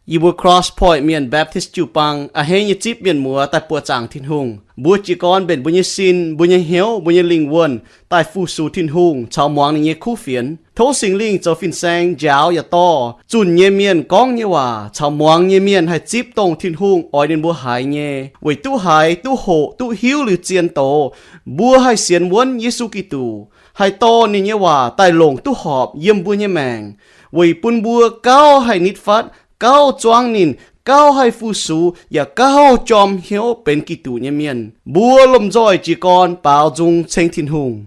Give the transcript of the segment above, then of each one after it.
Yie mbuo Cross Point Mienh Baptist jiu-baang a'hneiv nyei zipv mienh muoz daaih buoqc zaangc Tin-Hungh. Mbuo jiez gorn mbenc mbuo nyei sin, mbuo nyei hnyouv, mbuo nyei lingh wuonh daaih fu-sux Tin-Hungh caux muangx ninh nyei kuv fienx. Tov Singx Lingh zoux fin-saeng njaaux yaac dorh zunh nyei mienh gorngv nyei waac caux muangx nyei mienh haih zipv dongh Tin-Hungh oix ninh mbuo haiz nyei, weic duqv haiz, duqv hoqc, duqv hiuv liuz zien doz, mbuo haih sienx wuonv Yesu Giduc, haih dorh ninh nyei waac daaih longc duqv horpc yiem mbuo nyei maengc, weic bun mbuo gauh haih nitv fatv, gauh zuangv ninh, gauh haih fu-sux, yaac gauh jorm hnyouv benx Giduc nyei mienh. Mbuo lomh nzoih jiez gorn baaux nzung ceng Tin-Hungh.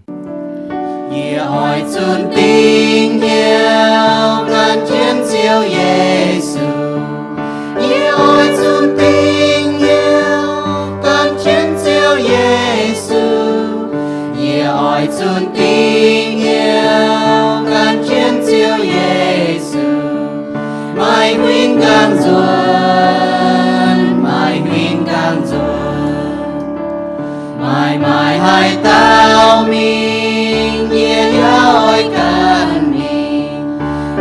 Yie oix zunh dingc hnyouv gan jienv Ziouv Yesu. Yie oix zunh dingc hnyouv gan jienv Ziouv Yesu. Yie oix zunh dingc hnyouv gan jienv Ziouv Yesu. Maaih huin nqaang nzuonx, maaih huin nqaang nzuonx. Maaih maaih haaix dauh mingh, yie yaac oix ganh mingh.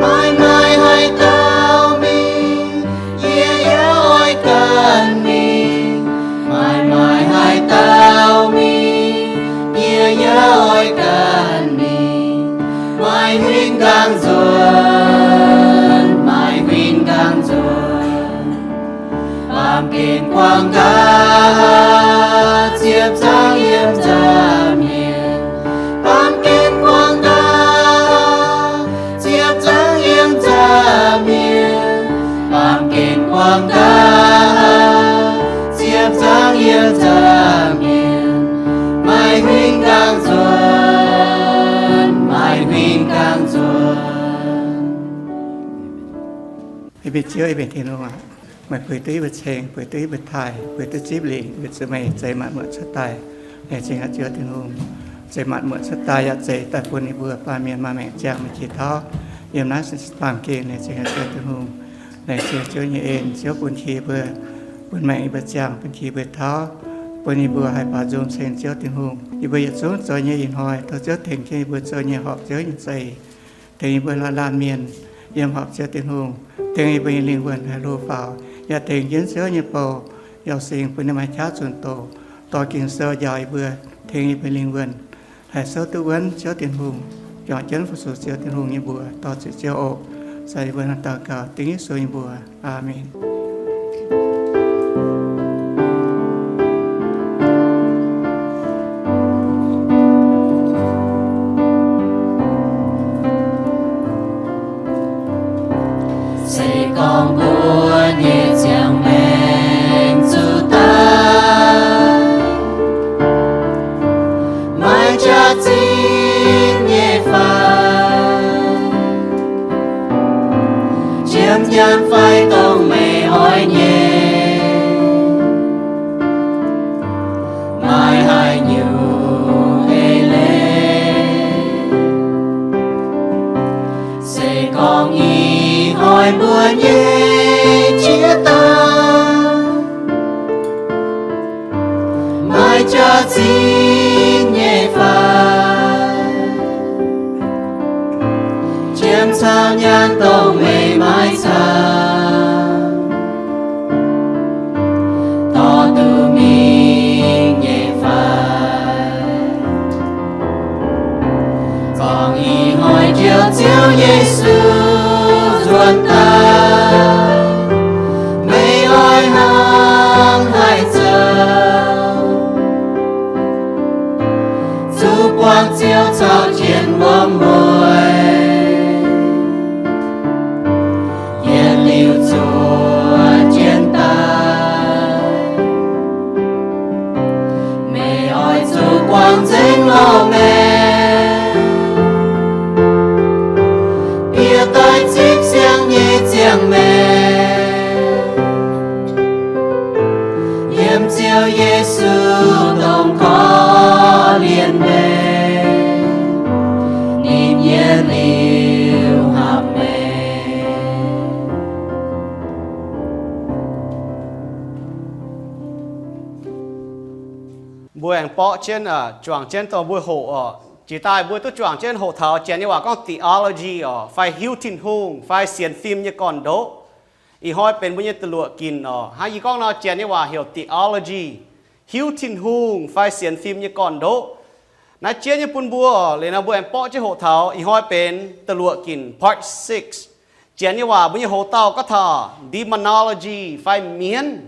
Maaih maaih haaix dauh mingh, yie yaac oix ganh mingh. Maaih maaih haaix dauh mingh, yie yaac oix ganh mingh. Maaih huin nqaang nzuonx, maaih huin nqaang nzuonx. Baamh gen guangc nqa'haav ziepc nzaangc yiem nza'hmien. Baamh gen guangc nqa'haav ziepc nzaangc yiem nza'hmien. Baamh gen guangc nqa'haav ziepc nzaangc yiem nza'hmien. Maaih huin nqaang nzuonx, maaih huin nqaang nzuonx. Yie mbuo Ziouv, yie mbuo Tin-Hungh aac, meih puix duqv yie mbuo ceng, puix duqv yie mbuo taaih, puix duqv zipv lingc, yie mbuo zuqc meih zeix maanc muotc cuotv daaih. Laengz zingh haic Ziouv Tin-Hungh, zeix maanc muotc cuotv daaih yaac zeix daaih bun yie mbuo baamh mienh maaih maengc ziangh meih qiex tauv yiem naaiv baamh gen. Laengz zingh haic Ziouv Tin-Hungh, laengz zingh Ziouv nyei en, Ziouv bun qiex mbuo, bun maengc yie mbuo ziangh, bun qiex mbuo tauv, bun yie mbuo haih baaux nzung ceng Ziouv Tin-Hungh. Yie mbuo yietc zungv zoux nyei ih hnoi, tov Ziouv tengx jienv yie mbuo zoux nyei horpc Ziouv nyei za'eix. Tengx yie mbuo laanh laanh mienh yiem horpc Ziouv Tin-Hungh, tengx yie mbuo nyei lingh wuonh haih hlo faaux, yaac tengx jienv Ziouv nyei bou, Yauh Singx bun ninh maaih qaqv zunh doz, dorh Ging-Sou njaaux yie mbuo, tengx yie mbuo lingh wuonh haih souv duqv wuonv Ziouv Tin-Hungh, juangc jienv fu-sux Ziouv Tin-Hungh nyei mbuox, dorh ziec Ziouv oc. Sai yie mbuo naaiv daux gaux dengv Yesu nyei mbuox. Aamen. Se gorngv mbuo nyei ziangh maengc zuqc daaih, maaih jaax-zinh nyei fai, jiem nyaanh fai dongh meih oix nyei, maaih haaix nyungc eix leiz. Se gorngv ih hnoi mbuo nyei jiex daaih maaih jaax-zinh nyei fai, jiem caux nyaanh dongh meih maiv caux, dorh duqv mingh nyei fai. Gorngv ih hnoi Njoux Ziouv Yesu nzuonx daaih, meih oix hnangv haaix zoux, zuqc buangh Ziouv caux jienv wuom mueiz yietc liuz zuov jienv daaih. Meih oix zuqc guangc nzengc loz-maengc, bieqc daaih zipv siang nyei ziangh maengc, yiem Ziouv Yesu dongh korv-lienh maengc, ninh yietc liuz hapv maengc. Mbuo aengx borqv jienv, juangc jienv dongh mbuo hoqc oc. Jiex daaih mbuo duqv juangc jienv hoqc taux Janx nyei waac gorngv theology oc, fai hiuv Tin-Hungh, fai sienx fim nyei gorn-ndoqv. Ih hnoi benx mbuo nyei da'luoqc ginc oc. Hnangv yie gorngv nor, Janx nyei waac heuc theology, hiuv Tin-Hungh fai sienx fim nyei gorn-ndoqv. Naaiv jienv nyei bun mbuo oc, liuz nor mbuo aengx borqv jienv hoqc taux ih hnoi benx da'luoqc ginc, part six. Janx nyei waac mbuo nyei hoc-dauh gorngv taux demonology fai mienv.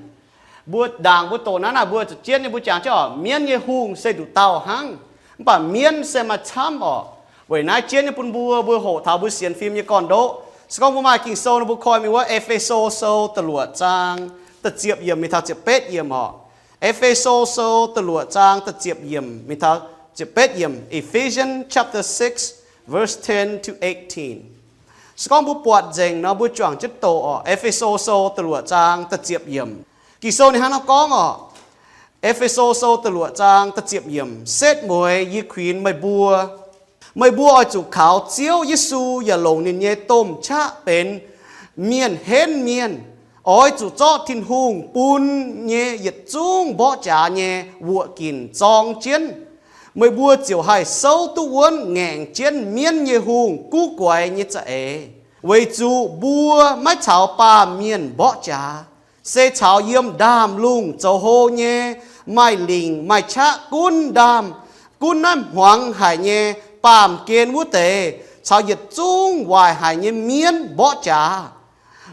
Mbuo ndaangc mbuo doqc naaiv naaic mbuo zuqc jienv nyei, mbuo jangx jienv oc, mienv nyei hungh se nduqc dauh hnangv, mv baac mienv se maaih camv oc. Weic naaiv jienv nyei bun mbuo, mbuo hoqc taux mbuo sienx fim nyei gorn-ndoqv. Se gorngv mbuo maaih Ging-Sou nor mbuo koi mingh wuov E^fe^so Sou da'luoqc zaang da'ziepc yiemc mingh taux ziepc betv yiemc oc. E^fe^so Sou da'luoqc zaang da'ziepc yiemc mingh taux ziepc betv yiemc. Ephesians chapter six, verse ten to eighteen. Se gorngv mbuo buatc nzengc nor mbuo juangc jienv doqc oc. E^fe^so Sou da'luoqc zaang da'ziepc yiemc. Ging-Sou ninh hnangv nor gorngv oc. E^fe^so Sou da'luoqc zaang da'ziepc yiemc. Setv mueiz yie kuinx meih mbuo, meih mbuo oix zuqc kaux Ziouv Yesu yaac longc ninh nyei domh qaqv benx mienh henv mienh, oix zuqc zorqv Tin-Hungh bun nyei yietc zungv mborqv jaax nyei wuoqc ginc zorng jienv. Meih mbuo ziouc haih souv duqv wuonv ngaengc jienv mienv nyei hungh guv guaix nyei za'eix, weic zuqc mbuo maiv caux baamh mienh mborqv jaax, se caux yiem ndaamv-lungh zoux hlo nyei, maaih lingc maaih qaqv gunv ndaamv, gunv naaiv hmuangx haic nyei baamh gen wuov deix, caux yietc zungv waaic haic nyei mienv mborqv jaax.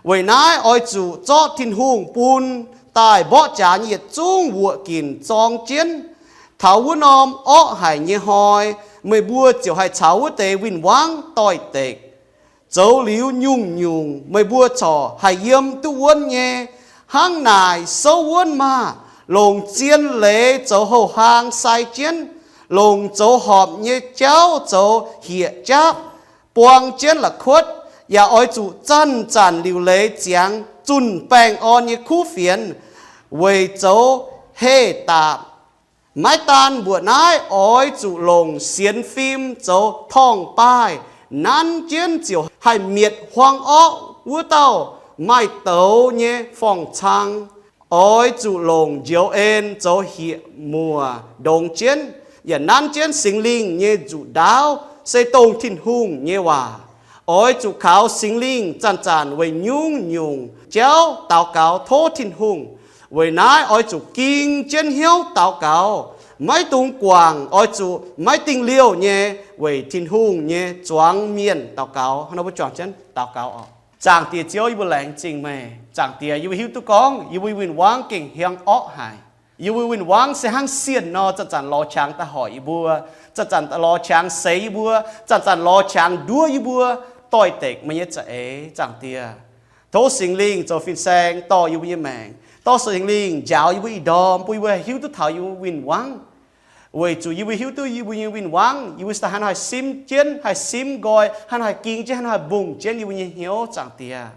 Weic naaiv oix zuqc zorqv Tin-Hungh bun daaih mborqv jaax nyei yietc zungv wuoqc ginc zorng jienv. Taux wuov norm orqv haic nyei hnoi, meih mbuo ziouc haih caux wuov deix win-wangv doix-dekc, zoux liuz nyungc-nyungc meih mbuo corc haih yiem duqv wuonv nyei. Hnangv naaic souv wuonv maah! Longc zien leiz zoux houh hlaang sai jienv, longc zoux horpc nyei jauv zoux hiec jaapv, buang jienv la'kuotv, yaac oix zuqc zanc-zanc liuc leiz ziangx zunh baengh orn nyei kuv fienx weic zoux heh daapc. Maiv daan mbuoqc naaiv, oix zuqc longc sienx fim zoux torngv-baaih, nanv jienv ziouc haih mietc huaang orqv wuov dauh maaih douz nyei forng-cang. Oix zuqc longc njoux en zoux hieh muoc ndongx jienv, yaac nanv jienv Singx Lingh nyei nzuqc ndaauv, se dongh Tin-Hungh nyei waac. Oix zuqc kaux Singx Lingh zanc-zanc weic nyungc-nyungc jauv daux gaux tov Tin-Hungh. Weic naaiv oix zuqc ging jienv hnyouv daux gaux, maiv dungx guangc, oix zuqc maiv dingh liouh nyei weic Tin-Hungh nyei zuangx mienh daux gaux. Hnangv nor mbuo juangc jienv daux gaux oc. Zaangc Diex Ziouv, yie mbuo laengz zingh meih. Zaangc Diex, yie mbuo hiuv duqv gorngv yie mbuo win-wangv gengh hiaangx orqv haic. Yie mbuo win-wangv se hnangv sienh nor, zanc-zanc lorz qangx daaih hoic yie mbuo, zanc-zanc lorz qangx seix yie mbuo, zanc-zanc lorz qangx nduov yie mbuo doix-dekc meih nyei za'eix. Zaangc Diex, tov Singx Lingh zoux fin-saeng dorh yie mbuo nyei maengc, dorh Singx Lingh njaaux yie mbuo ih ndorm, bun yie mbuo haih hiuv duqv taux yie mbuo win-wangv. Weic zuqc yie mbuo hiuv duqv yie mbuo nyei win-wangv, yie mbuo se daaih hnangv haaix simv jienv, haih simv nqoi, hnangv haaix ging jienv, hnangv haaix mbungh jienv yie mbuo nyei hnyouv. Zaangc Diex,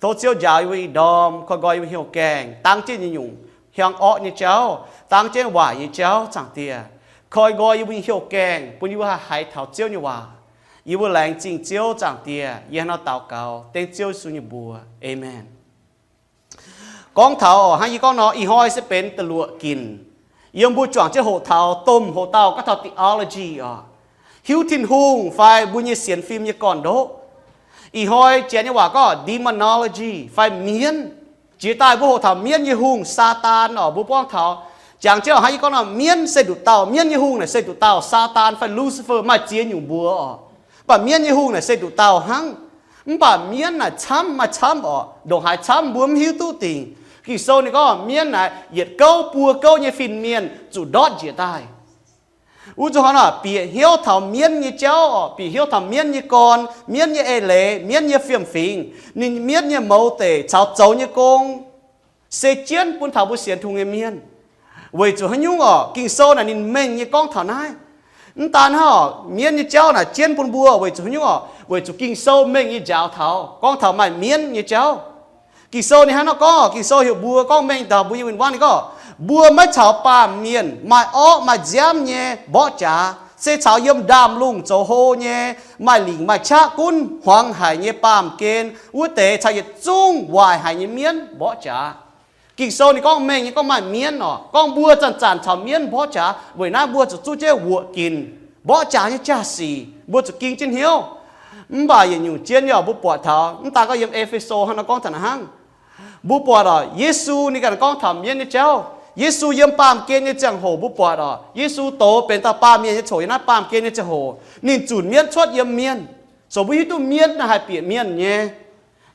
tov Ziouv njaaux yie mbuo ih ndorm, koi nqoi yie mbuo hnyouv gaengh, dangv jienv nyei nyungc hiaangx orqv nyei jauv, dangv jienv waaic nyei jauv. Zaangc Diex, koi nqoi yie mbuo nyei hnyouv gaengh, bun yie mbuo haih haiz taux Ziouv nyei waac. Yie mbuo laengz zingh Ziouv. Zaangc Diex, yie hnangv nor daux gaux dengv Ziouv Yesu nyei mbuox. Aamen. Gorngv taux oc, hnangv yie gorngv nor, ih hnoi se benx da'luoqc ginc. Yiem mbuo juangc jienv hoqc taux domh hoc-dauh gorngv taux theology oc, hiuv Tin-Hungh fai mbuo nyei sienx fim nyei gorn-ndoqv. Ih hnoi Janx nyei waac gorngv demonology fai mienv. Jiex daaih mbuo hoqc taux mienv nyei hungh, Saadaan oc, mbuo gorngv taux, jangx jienv oc, hnangv yie gorngv nor, mienv se nduqc dauh, mienv nyei hungh naaic se nduqc dauh. Saadaan fai Lucifer maaih ziex nyungc mbuox oc. Mv baac mienv nyei hungh naaic se nduqc dauh hnangv. Mv baac mienv naaic camv, maaih camv oc, ndongc haaix camv mbuo mv hiuv duqv dingc. Ging-Sou ninh gorngv mienv naaic yietc gouv buo gouv nyei fin-mienh zuqc ndortv njiec daaih. Wuov zuqc hnangv naaic bieqc hnyouv taux mienv nyei jauv oc, bieqc hnyouv taux mienv nyei gorn, mienv nyei eix leiz, mienv nyei fiem-fingx, ninh mienv nyei mouz deic caux zoux nyei gong, se jienv bun taux mbuo sienx Tin-Hungh nyei mienh. Weic zuqc haaix nyungc oc, Ging-Sou naaic ninh mengh nyei gorngv taux naaiv. Mv daan hnangv oc, mienv nyei jauv naaic jienv bun mbuo weic zuqc haaix nyungc oc, weic zuqc Ging-Sou mengh nyei njaaux taux, gorngv taux maaih mienv nyei jauv. Ging-Sou ninh hnangv nor gorngv, Ging-Sou heuc mbuo gorngv mengh taux mbuo nyei win-wangv, ninh gorngv, mbuo maiv caux baamh mienh maaih orqv maaih nziaamv nyei mborqv jaax, se caux yiem ndaamv-lungh zoux hlo nyei, maaih lingc maaih qaqv gunv hmuangx haic nyei baamh gen wuov deix caux yietc zungv waaic haic nyei mienv mborqv jaax. Ging-Sou ninh gorngv mengh nyei gorngv maaih mienv oc, gorngv mbuo zanc-zanc caux mienv mborqv jaax. Weic naaiv mbuo zuqc zuqv jienv wuoqc ginc mborqv jaax nyei jaa-sic, mbuo zuqc ging jienv hnyouv. Mv baac yietc nyungc jienv nyei oc, mbuo buatc taux mv daan gorngv yiem E^fe^so hnangv nor gorngv taux naaiv hnangv. Mbuo buatc oc, Yesu ninh ganh gorngv taux mienv nyei jauv. Yesu yiem baamh gen nyei ziangh hoc mbuo buatc oc, Yesu douz benx dauh baamh mienh nyei coc yiem naaiv baamh gen nyei ziangh hoc ninh zunc mienv cuotv yiem mienh. So mbuo hiuv duqv mienv naaiv haih bieqc mienh nyei.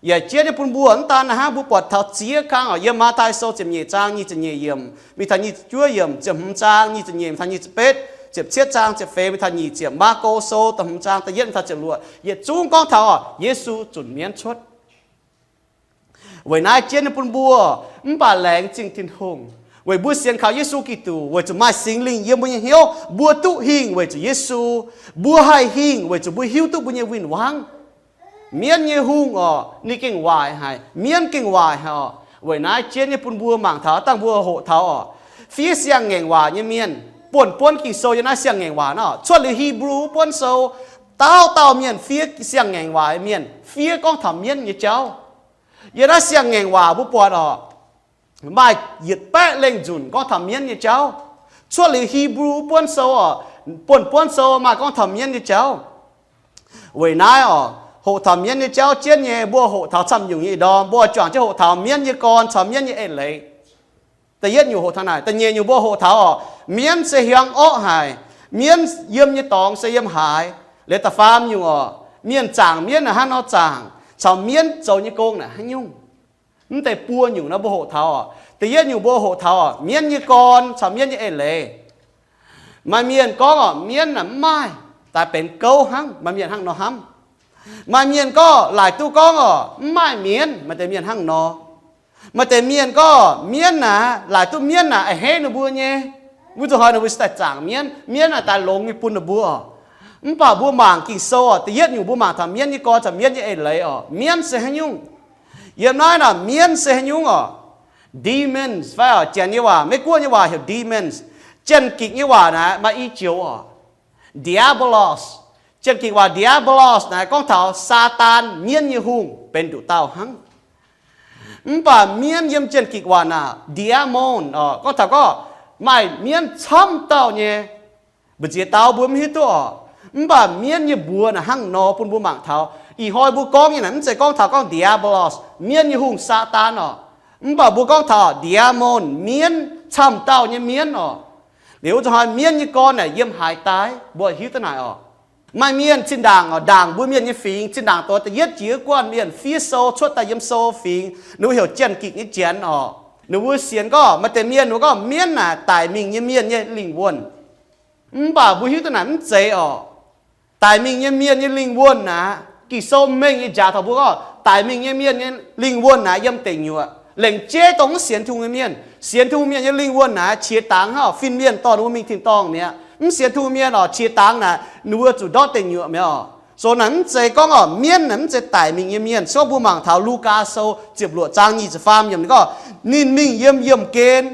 Yaac jienv nyei bun mbuo mv daan naaiv hnangv, mbuo buatc taux ziex kang oc, yiem Matv^tai Sou ziepc nyeic zaang nyic ziepc nyeic yiemc mingh taux nyic ziepc juov yiemc, ziepc hmz zaang nyic ziepc nyeic mingh taux nyic ziepc betv, ziepc cietv zaang ziepc feix mingh taux nyic ziepc, Maako Sou da'hmz zaang da'yietv mingh taux ziepc luoqc, yietc zungv gorngv taux oc, Yesu zunc mienv cuotv. Weic naaiv jienv nyei bun mbuo mv baac laengz zingh Tin-Hungh weic mbuo sienx kaux Yesu Giduc weic zuqc maaih Singx Lingh yiem mbuo nyei hnyouv, mbuo duqv hingh weic zuqc Yesu. Mbuo haih hingh weic zuqc mbuo hiuv duqv mbuo nyei win-wangv. Mienv nyei hungh oc, ninh gengh waaic haic, mienv gengh waaic haic oc. Weic naaiv jienv nyei bun mbuo mangc taux dangh mbuo hoqc taux oc, fiev siang-ngaengc waac nyei mienh, buonv buonv Ging-Sou yiem naaiv siang-ngaengc waac naaiv, cuotv liuz Hipv^lu Buonv Sou, dauh dauh mienh fiev siang-ngaengc waac nyei mienh fiev gorngv taux mienv nyei jauv. Yiem naaiv siang-ngaengc waac mbuo buatc oc, maaih yietc baeqv lengh nzunc gorngv taux mienv nyei jauv. Cuotv liuz Hipv^lu Buonv Sou oc, buonv buonv sou maaih gorngv taux mienv nyei jauv. Weic naaiv oc, hoqc taux mienv nyei jauv jienv nyei, mbuo hoqc taux camv nyungc nyei ih ndorm, mbuo juangc jienv hoqc taux mienv nyei gorn caux mienv nyei eix leiz. Da'yietv nyungc hoqc taux naaic. Da'nyeic nyungc mbuo hoqc taux oc, mienv se hiuang orqv haic. Mienv yiem nyei dorngx se yiem haaix. Liuz da'faam nyungc oc, mienh zaangc mienv naaic hnangv nor zaangc, caux mienv zoux nyei gong naaic haaix nyungc. Mv deix buo nyungc nor mbuo hoqc taux oc. Da'yietv nyungc mbuo hoqc taux oc, mienv nyei gorn caux mienv nyei eix leiz. Maaih mienh gorngv oc, mienv naaic mv maaih, daaih benx gouv hnangv. Maaih mienh hnangv nor hnamv. Maaih mienh gorngv, laaic duqv gorngv oc, mv maaih mienv. Maaih deix mienh hnangv nor. Maaih deix mienh gorngv mienv naaic, laaic duqv mienv naaic a'hneiv ninh mbuo nyei. Wuov zuqc hnoi ninh mbuo se daaih zaangc mienv, mienv naaic daaih longx nyei bun ninh mbuo. Mv baac mbuo mangc Ging-Sou oc, da'yietv nyungc mbuo mangc taux mienv nyei gorn caux mienv nyei eix leiz oc, mienv se haaix nyungc. Yiem naaiv naaic mienv se haaix nyungc oc? Demons fai oc, Janx nyei waac, Meiv Guoqv nyei waac heuc demons. Janx-Gikc nyei waac naaic maaih i joux oc, diabolos. Janx-Gikc waac diabolos naaic gorngv taux Saadaan, mienv nyei hungh, benx nduqc dauh hnangv. Mv baac mienv yiem Janx-Gikc waac naaic diamon oc, gorngv taux gorngv maaih mienv camv dauh nyei. Mbu'ziex dauh mbuo mv hiuv duqv oc. Mv baac mienv nyei mbuox naaic hnangv nor bun mbuo mangc taux. Ih hnoi mbuo gorngv nyei naaic mv zeiz gorngv taux gorngv diabolos, mienv nyei hungh Saadaan oc. Mv baac mbuo gorngv taux diamon, mienv, camv dauh nyei mienv oc. Liuz wuov zuqc hnoi mienv nyei gorn naaic yiem haaix daaih, mbuo hiuv duqv naaic oc. Maaih mienh zinh ndaangc oc, ndaangc mbuo mienh nyei fingx, zinh ndaangc doix da'yietv jiex wuov guanh mienh fiev sou cuotv daaih yiem sou fingx, ninh mbuo heuc Janx-Gikc nyei Janx oc. Ninh mbuo sienx gorngv maaih deix mienh ninh mbuo gorngv mienv naaic daic mingh nyei mienh nyei lingh wuonh. Mv baac mbuo hiuv duqv naaic mv zeiz oc. Daic mingh nyei mienh nyei lingh wuonh naaic, Ging-Sou mengh nyei njaaux taux mbuo gorngv daic mingh nyei mienh nyei lingh wuonh naaic yiem deic nyuoqc. Lengc jeiv dongh mv sienx Tin-Hungh nyei mienh, sienx Tin-Hungh mienh nyei lingh wuonh naaic qiex dangx hnangv fin-mienh dorh ninh mbuo mingh tin-dorngh mi'aqv. Mv sienx Tin-Hungh mienh oc, qiex dangx naaic ninh mbuo zuqc ndortv deic nyuoqc mi'aqv oc. So naaic mv zeiz gorngv oc, mienv naaic mv zeiz daic mingh nyei mienh. Se gorngv mbuo mangc taux Lugaa Sou ziepc luoqc zaang nyic ziepc faam yiemc ninh gorngv, ninh mingh yiem yiemh gen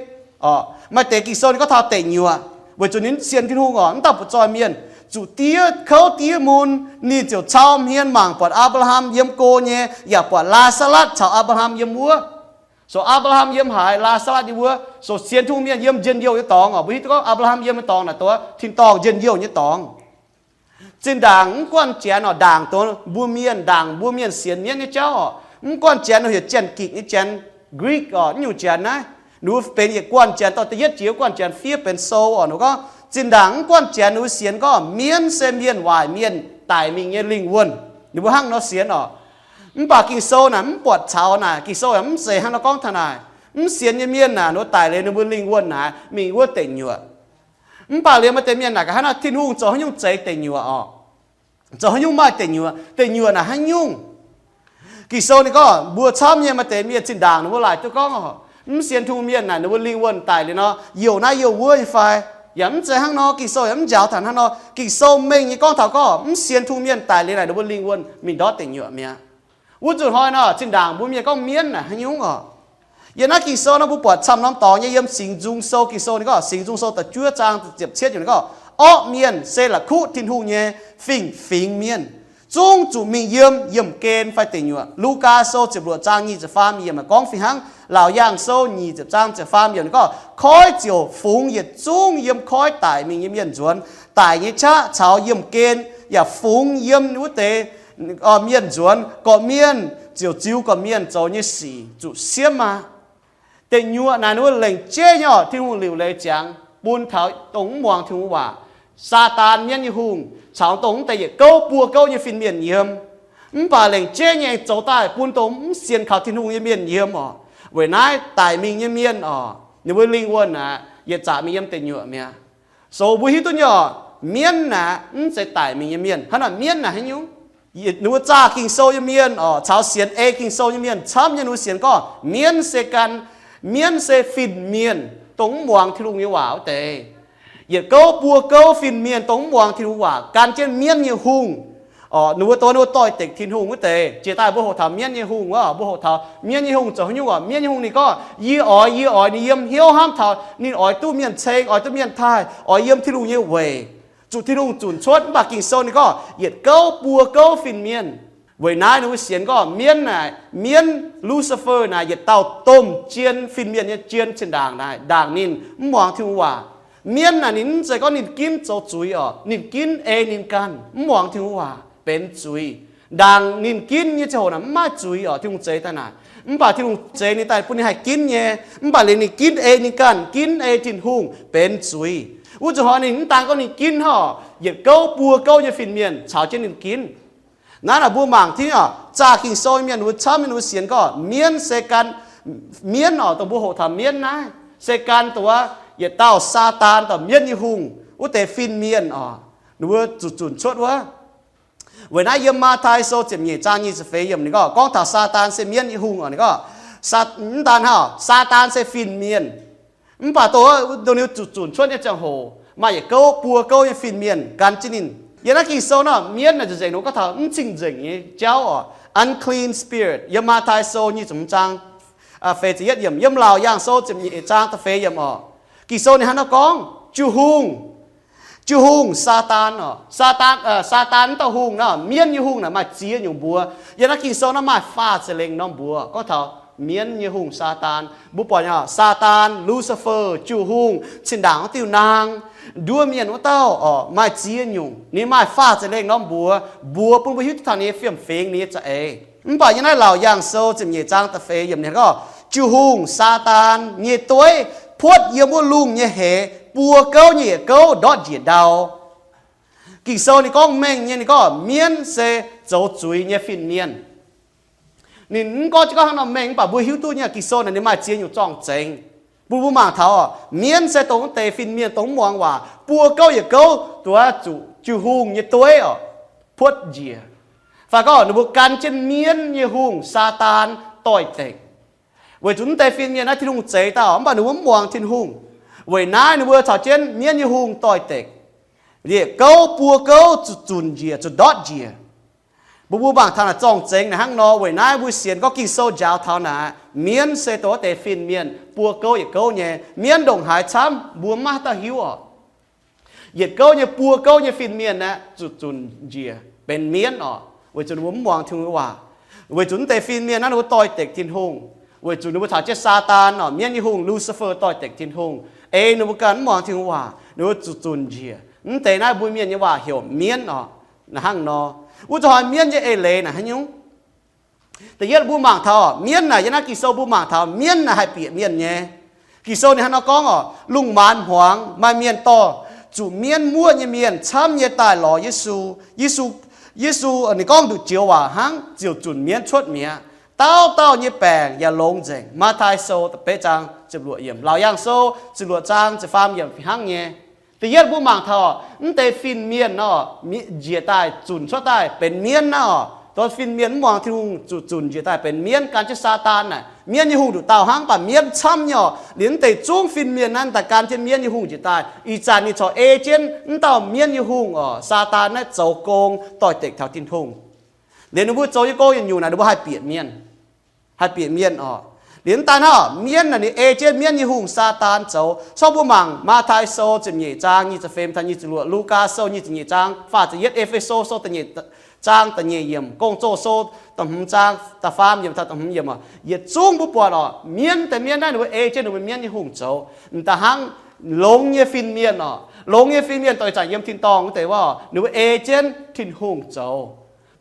oc. Maaih deix Ging-Sou ninh gorngv taux deic nyuoqc, weic zuqc ninh mv sienx Tin-Hungh oc, mv dauh butv-zoih mienh, zuqc diev kouv diev mun, ninh ziouc cau hmien mangc buatc Apc^laa^ham yiem go nyei, yaac buatc Laa^saa^latv caux Apc^laa^ham yiem wuov. So Apc^laa^ham yiem haaix, Laa^saa^latv yiem wuov. So sienx Tin-Hungh mienh yiem njien-youh nyei dorngx oc. Mbuo hiuv duqv gorngv Apc^laa^ham yiem nyei dorngx naaic dongh tin-dorngh njien-youh nyei dorngx. Zinh ndaangc mv guanh Janx oc, ndaangc dongh mbuo mienh, ndaangc mbuo mienh sienx mienv nyei jauv oc. Mv guanh Janx heuc Janx-Gikc nyei Janx, Greek oc, nyungc Janx naaiv, ninh mbuo benx yietc guanh Janx, dorh da'yietv jiex guanh Janx fiev benx sou oc. Ninh gorngv zinh ndaangc mv guanh Janx ninh mbuo sienx gorngv mienv se mienh waaic mienh daic mingh nyei lingh wuonh. Ninh mbuo hnangv nor sienx oc. Mv baac Ging-Sou naaic mv buatc caux naaic. Ging-Sou yaac mv zeiz hnangv nor gorngv taux naaic. Mv sienx nyei mienh naaic, ninh mbuo daic liuz ninh mbuo lingh wuonh naaic mingh wuov deic nyuoqc. Mv baac liuz maaih deix mienh naaic gaax hnangv naaic, Tin-Hungh zoux haaix nyungc zeix deic nyuoqc oc? Zoux haaix nyungc maaih deic nyuoqc? Deic nyuoqc naaic haaix nyungc? Ging-Sou ninh gorngv mbuo camv nyei maaih deix mienh zinh ndaangc ninh mbuo laaic duqv gorngv oc, mv sienx Tin-Hungh mienh naaic ninh mbuo lingh wuonh daic liuz nor youh naaiv youh wuov nyei fai? Yaac mv zeiz hnangv nor. Ging-Sou yaac mv njaaux taux hnangv nor. Ging-Sou mengh nyei gorngv taux gorngv mv sienx Tin-Hungh mienh daic liuz naaic ninh mbuo lingh wuonh mingh ndortv deic nyuoqc mi'aqv. Wuov nzunc hnoi nor zinh ndaangc mbuo mienh gorngv mienv naaic haaix nyungc oc? Yiem naaiv Ging-Sou nor mbuo buatc camv norm dorngx nyei, yiem Singx Nzung Sou, Ging-Sou ninh gorngv Singx Nzung Sou da'juov zaang ziepc cietv yiemc ninh gorngv, orqv mienh se la'kuqv Tin-Hungh nyei fingx fingx mienh, zungv zuqc mingh yiem yiemh gen fai deic nyuoqc. Lugaa Sou ziepc luoqc zaang nyic ziepc faam yiemc gorngv fih hnangv. Laauc Yaangh Sou nyic ziepc zaang ziepc faam yiemc ninh gorngv, koiv ziouc fungx yietc zungv yiem koiv daic mingh nyei mienh nzuonx. Daic nyei qaqv caux yiemh gen yaac fungx yiem wuov deix mienh nzuonx, gorqv-mienh ziouc ziux gorqv-mienh zoux nyei sic zuqc siemv aqv. Deic nyuoqc naaic ninh mbuo lengc jeiv nyei oc, Tin-Hungh liuc leiz ziangx bun taux dongh mv muangx Tin-Hungh waac, Saadaan, mienv nyei hungh, caux dongh mv deix yietc gouv buo gouv nyei fin-mienh yiem. Mv baac lengc jeiv nyei zoux daaih bun dongh mv sienx kaux Tin-Hungh nyei mienh yiem oc. Weic naaiv daic mingh nyei mienh oc, ninh mbuo lingh wuonh aqv, yietc zaqc mingh yiem deic nyuoqc mi'aqv. So mbuo hiuv duqv nyei oc, mienv naaic mv zeiz daic mingh nyei mienh. Hnangv naaic mienv naaic haaix nyungc? Ninh mbuo zaah Ging-Sou nyei mienh oc, caux sienx ei Ging-Sou nyei mienh camv nyei, ninh mbuo sienx gorngv mienv se gan, mienv se fin-mienh, dongh mv muangx Tin-Hungh nyei waac wuov deix. Yietc gouv buo gouv fin-mienh dongh mv muangx Tin-Hungh waac, gan jienv mienv nyei hungh. Oc, ninh mbuo dongh ninh mbuo doix-dekc Tin-Hungh wuov deix. Jiex daaih mbuo hoqc taux mienv nyei hungh oc, mbuo hoqc taux mienv nyei hungh zoux haaix nyungc oc? Mienv nyei hungh ninh gorngv, yie oix, yie oix ninh yiem hnyouv hnamv taux ninh oix duqv mienh ceng, oix duqv mienh taaih, oix yiem Tin-Hungh nyei weic, zuqc Tin-Hungh zunc cuotv. Mv baac Ging-Sou ninh gorngv yietc gouv buo gouv fin-mienh. Weic naaiv ninh mbuo sienx gorngv mienv naaic, mienv Lucifer naaic yietc dauh domh jien, fin-mienh nyei jien zinh ndaangc naaic, ndaangc ninh mv muangx Tin-Hungh waac. Mienv naaic ninh mv zeiz gorngv ninh ginv zoux zuiz oc, ninh ginv ei ninh ganh mv muangx Tin-Hungh waac benx zuiz. Ndaangc ninh ginv nyei ziangh hoc naaic mv maaih zuiz oc, Tin-Hungh zeix daaih naaic. Mv baac Tin-Hungh zeix ninh daaih bun ninh haih ginv nyei, mv baac liuz ninh ginv ei ninh ganh, ginv ei Tin-Hungh benx zuiz. Wuov zuqc hnoi ninh mv daan gorngv ninh ginv hnangv oc, yietc gouv buo gouv nyei fin-mienh caux jienv ninh ginv. Naaiv naaic mbuo mangc tengx oc, zaah Ging-Sou nyei mienh mbuo camv mienh mbuo sienx gorngv mienv se gan, mienv oc, dongh mbuo hoqc taux mienv naaiv se gan dongh wuov yietc dauh Saadaan, dauh mienv nyei hungh wuov deix fin-mienh oc, ninh mbuo zuqc zunc cuotv wuov. Weic naaiv yiem Matv^tai Sou ziepc nyeic zaang nyic ziepc feix yiemc ninh gorngv, gorngv taux Saadaan se mienv nyei hungh oc, ninh gorngv, mv daan hnangv, Saadaan se fin-mienh. Mv baac dongh, dongh ninh zuqc zunc cuotv nyei ziangh hoc maaih yietc gouv buo gouv nyei fin-mienh gan jienv ninh. Yiem naaiv Ging-Sou nor mienv naaic nzengc, ninh gorngv taux mv cing-nzengc nyei jauv oc, unclean spirit. Yiem Matv^tai Sou nyic ziepc hmz zaang feix ziepc yietv yiemc, yiem Laauc Yaangh Sou ziepc nyeic zaang da'feix yiemc oc, Ging-Sou ninh hnangv naaiv gorngv, Jiu-hungh, Jiu-hungh Saadaan oc, Saadaan, Saadaan wuov dauh hungh naaiv, mienv nyei hungh naaic maaih ziex nyungc mbuox. Yiem naaiv Ging-Sou naaiv maaih faah za'lengh norm mbuox gorngv taux mienv nyei hungh Saadaan. Mbuo buatc nyei oc, Saadaan, Lucifer, Jiu-hungh, zinh ndaangc wuov diuh naang, nduov mienh wuov dauh oc, maaih ziex nyungc. Ninh maaih faah za'lengh norm mbuox, mbuox bun mbuo hiuv duqv taux ninh nyei fiem-fingx, ninh nyei za'eix. Mv baac yiem naaiv Laauc Yaangh Sou ziepc nyeic zaang da'feix yiemc ninh gorngv, Jiu-hungh Saadaan nyei dueiv puotv yiem wuov lungh nyei heix, buo gouv nyei yietc gouv ndortv njiec ndau. Ging-Sou ninh gorngv mengh nyei, ninh gorngv mienv se zoux zuiz nyei fin-mienh. Ninh mv gorngv jienv gorngv hnangv nor mengh, mv baac mbuo hiuv duqv nyei, Ging-Sou naaic ninh maaih ziex nyungc zorng-zengx bun mbuo mangc taux oc. Mienv se dongh wuov deix fin-mienh dongh mv muangx waac, buo gouv yietc gouv duqv zuqc Jiu-hungh nyei dueiv oc, puotv njiec. Fai gorngv ninh mbuo gan jienv mienv nyei hungh Saadaan doix-dekc. Weic zuqc wuov deix fin-mienh naaiv Tin-Hungh zeix dauh, mv baac ninh mbuo mv muangx Tin-Hungh. Weic naaiv ninh mbuo caux jienv mienv nyei hungh doix-dekc. Yietc gouv buo gouv zuqc zunc njiec, zuqc ndortv njiec. Mbuo mbuo mangc taux naaic zorng-zengx naaic hnangv nor. Weic naaiv mbuo sienx gorngv Ging-Sou njaaux taux naaic, mienv se dongh wuov deix fin-mienh buo gouv yietc gouv nyei. Mienv ndongc haaix camv mbuo mv maaih dauh hiuv oc. Yietc gouv nyei buo gouv nyei fin-mienh aeqv, zuqc zunc njiec benx mienv oc, weic zuqc ninh mbuo mv muangx Tin-Hungh nyei waac. Weic zuqc wuov deix fin-mienh naaiv ninh mbuo doix-dekc Tin-Hungh, weic zuqc ninh mbuo caux jienv Saadaan oc, mienv nyei hungh Lucifer doix-dekc Tin-Hungh, ei ninh mbuo ganh mv muangx Tin-Hungh waac, ninh mbuo zuqc zunc njiec. Mv deix naaiv mbuo mienh nyei waac heuc mienv oc. Naaic hnangv nor, wuov zuqc hnoi mienv nyei eix leiz naaic haaix nyungc? Da'yietv mbuo mangc taux mienv naaic, yiem naaiv Ging-Sou mbuo mangc taux mienv naaic haih bieqc mienh nyei. Ging-Sou ninh hnangv nor gorngv oc, lungh maanz hmuangx maaih mienh dorh zuqc mienv muoqv nyei mienh camv nyei daaih lorz Yesu. Yesu, Yesu ninh gorngv nduqc joux waac hnangv ziouc zunc mienv cuotv mi'aqv. Dauh dauh nyei baengc yaac longx nzengc. Matv^tai Sou da'betv zaang ziepc luoqc yiemc, Laauc Yaangh Sou ziepc luoqc zaang ziepc faam yiemc fih hnangv nyei. Da'yietv mbuo mangc taux mv deix fin-mienh nor, njiec daaih zunc cuotv daaih benx mienv naaiv oc. Dongh fin-mienh mv muangx Tin-Hungh zuqc zunc njiec daaih benx mienv gan jienv Saadaan naaic. Mienv nyei hungh nduqc dauh hnangv, mv baac mienv camv nyei oc. Liuz mv deix zungv fin-mienh naaiv daaih gan jienv mienv nyei hungh njiec daaih. Ih zanc ninh corc ei jienv mv dauh mienv nyei hungh oc, Saadaan naaiv zoux gong doix-dekc taux Tin-Hungh. Liuz ninh mbuo zoux nyei gong yietc nyungc naaic ninh mbuo haih bieqc mienh. Haih bieqc mienh oc. Liuz mv daan hnangv, mienv naaic ninh ei jienv mienv nyei hungh Saadaan zoux. Corc mbuo mangc Matv^tai Sou ziepc nyeic zaang nyic ziepc feix taux nyic ziepc luoqc, Lugaa Sou nyic ziepc nyeic zaang faah ziepc yietv, E^fe^so Sou da'nyeic zaang da'nyeic yiemc, Gong-Zoh Sou da'hmz zaang da'faam yiemc taux da'hmz yiemc oc. Yietc zungv mbuo buatc oc, mienv deix mienv naaiv ninh mbuo ei jienv ninh mbuo mienv nyei hungh zoux. M'daaih hnangv longx nyei fin-mienh oc, longx nyei fin-mienh doix zanc yiem tin-dorngh wuov deix wuov, ninh mbuo ei jienv Tin-Hungh zoux.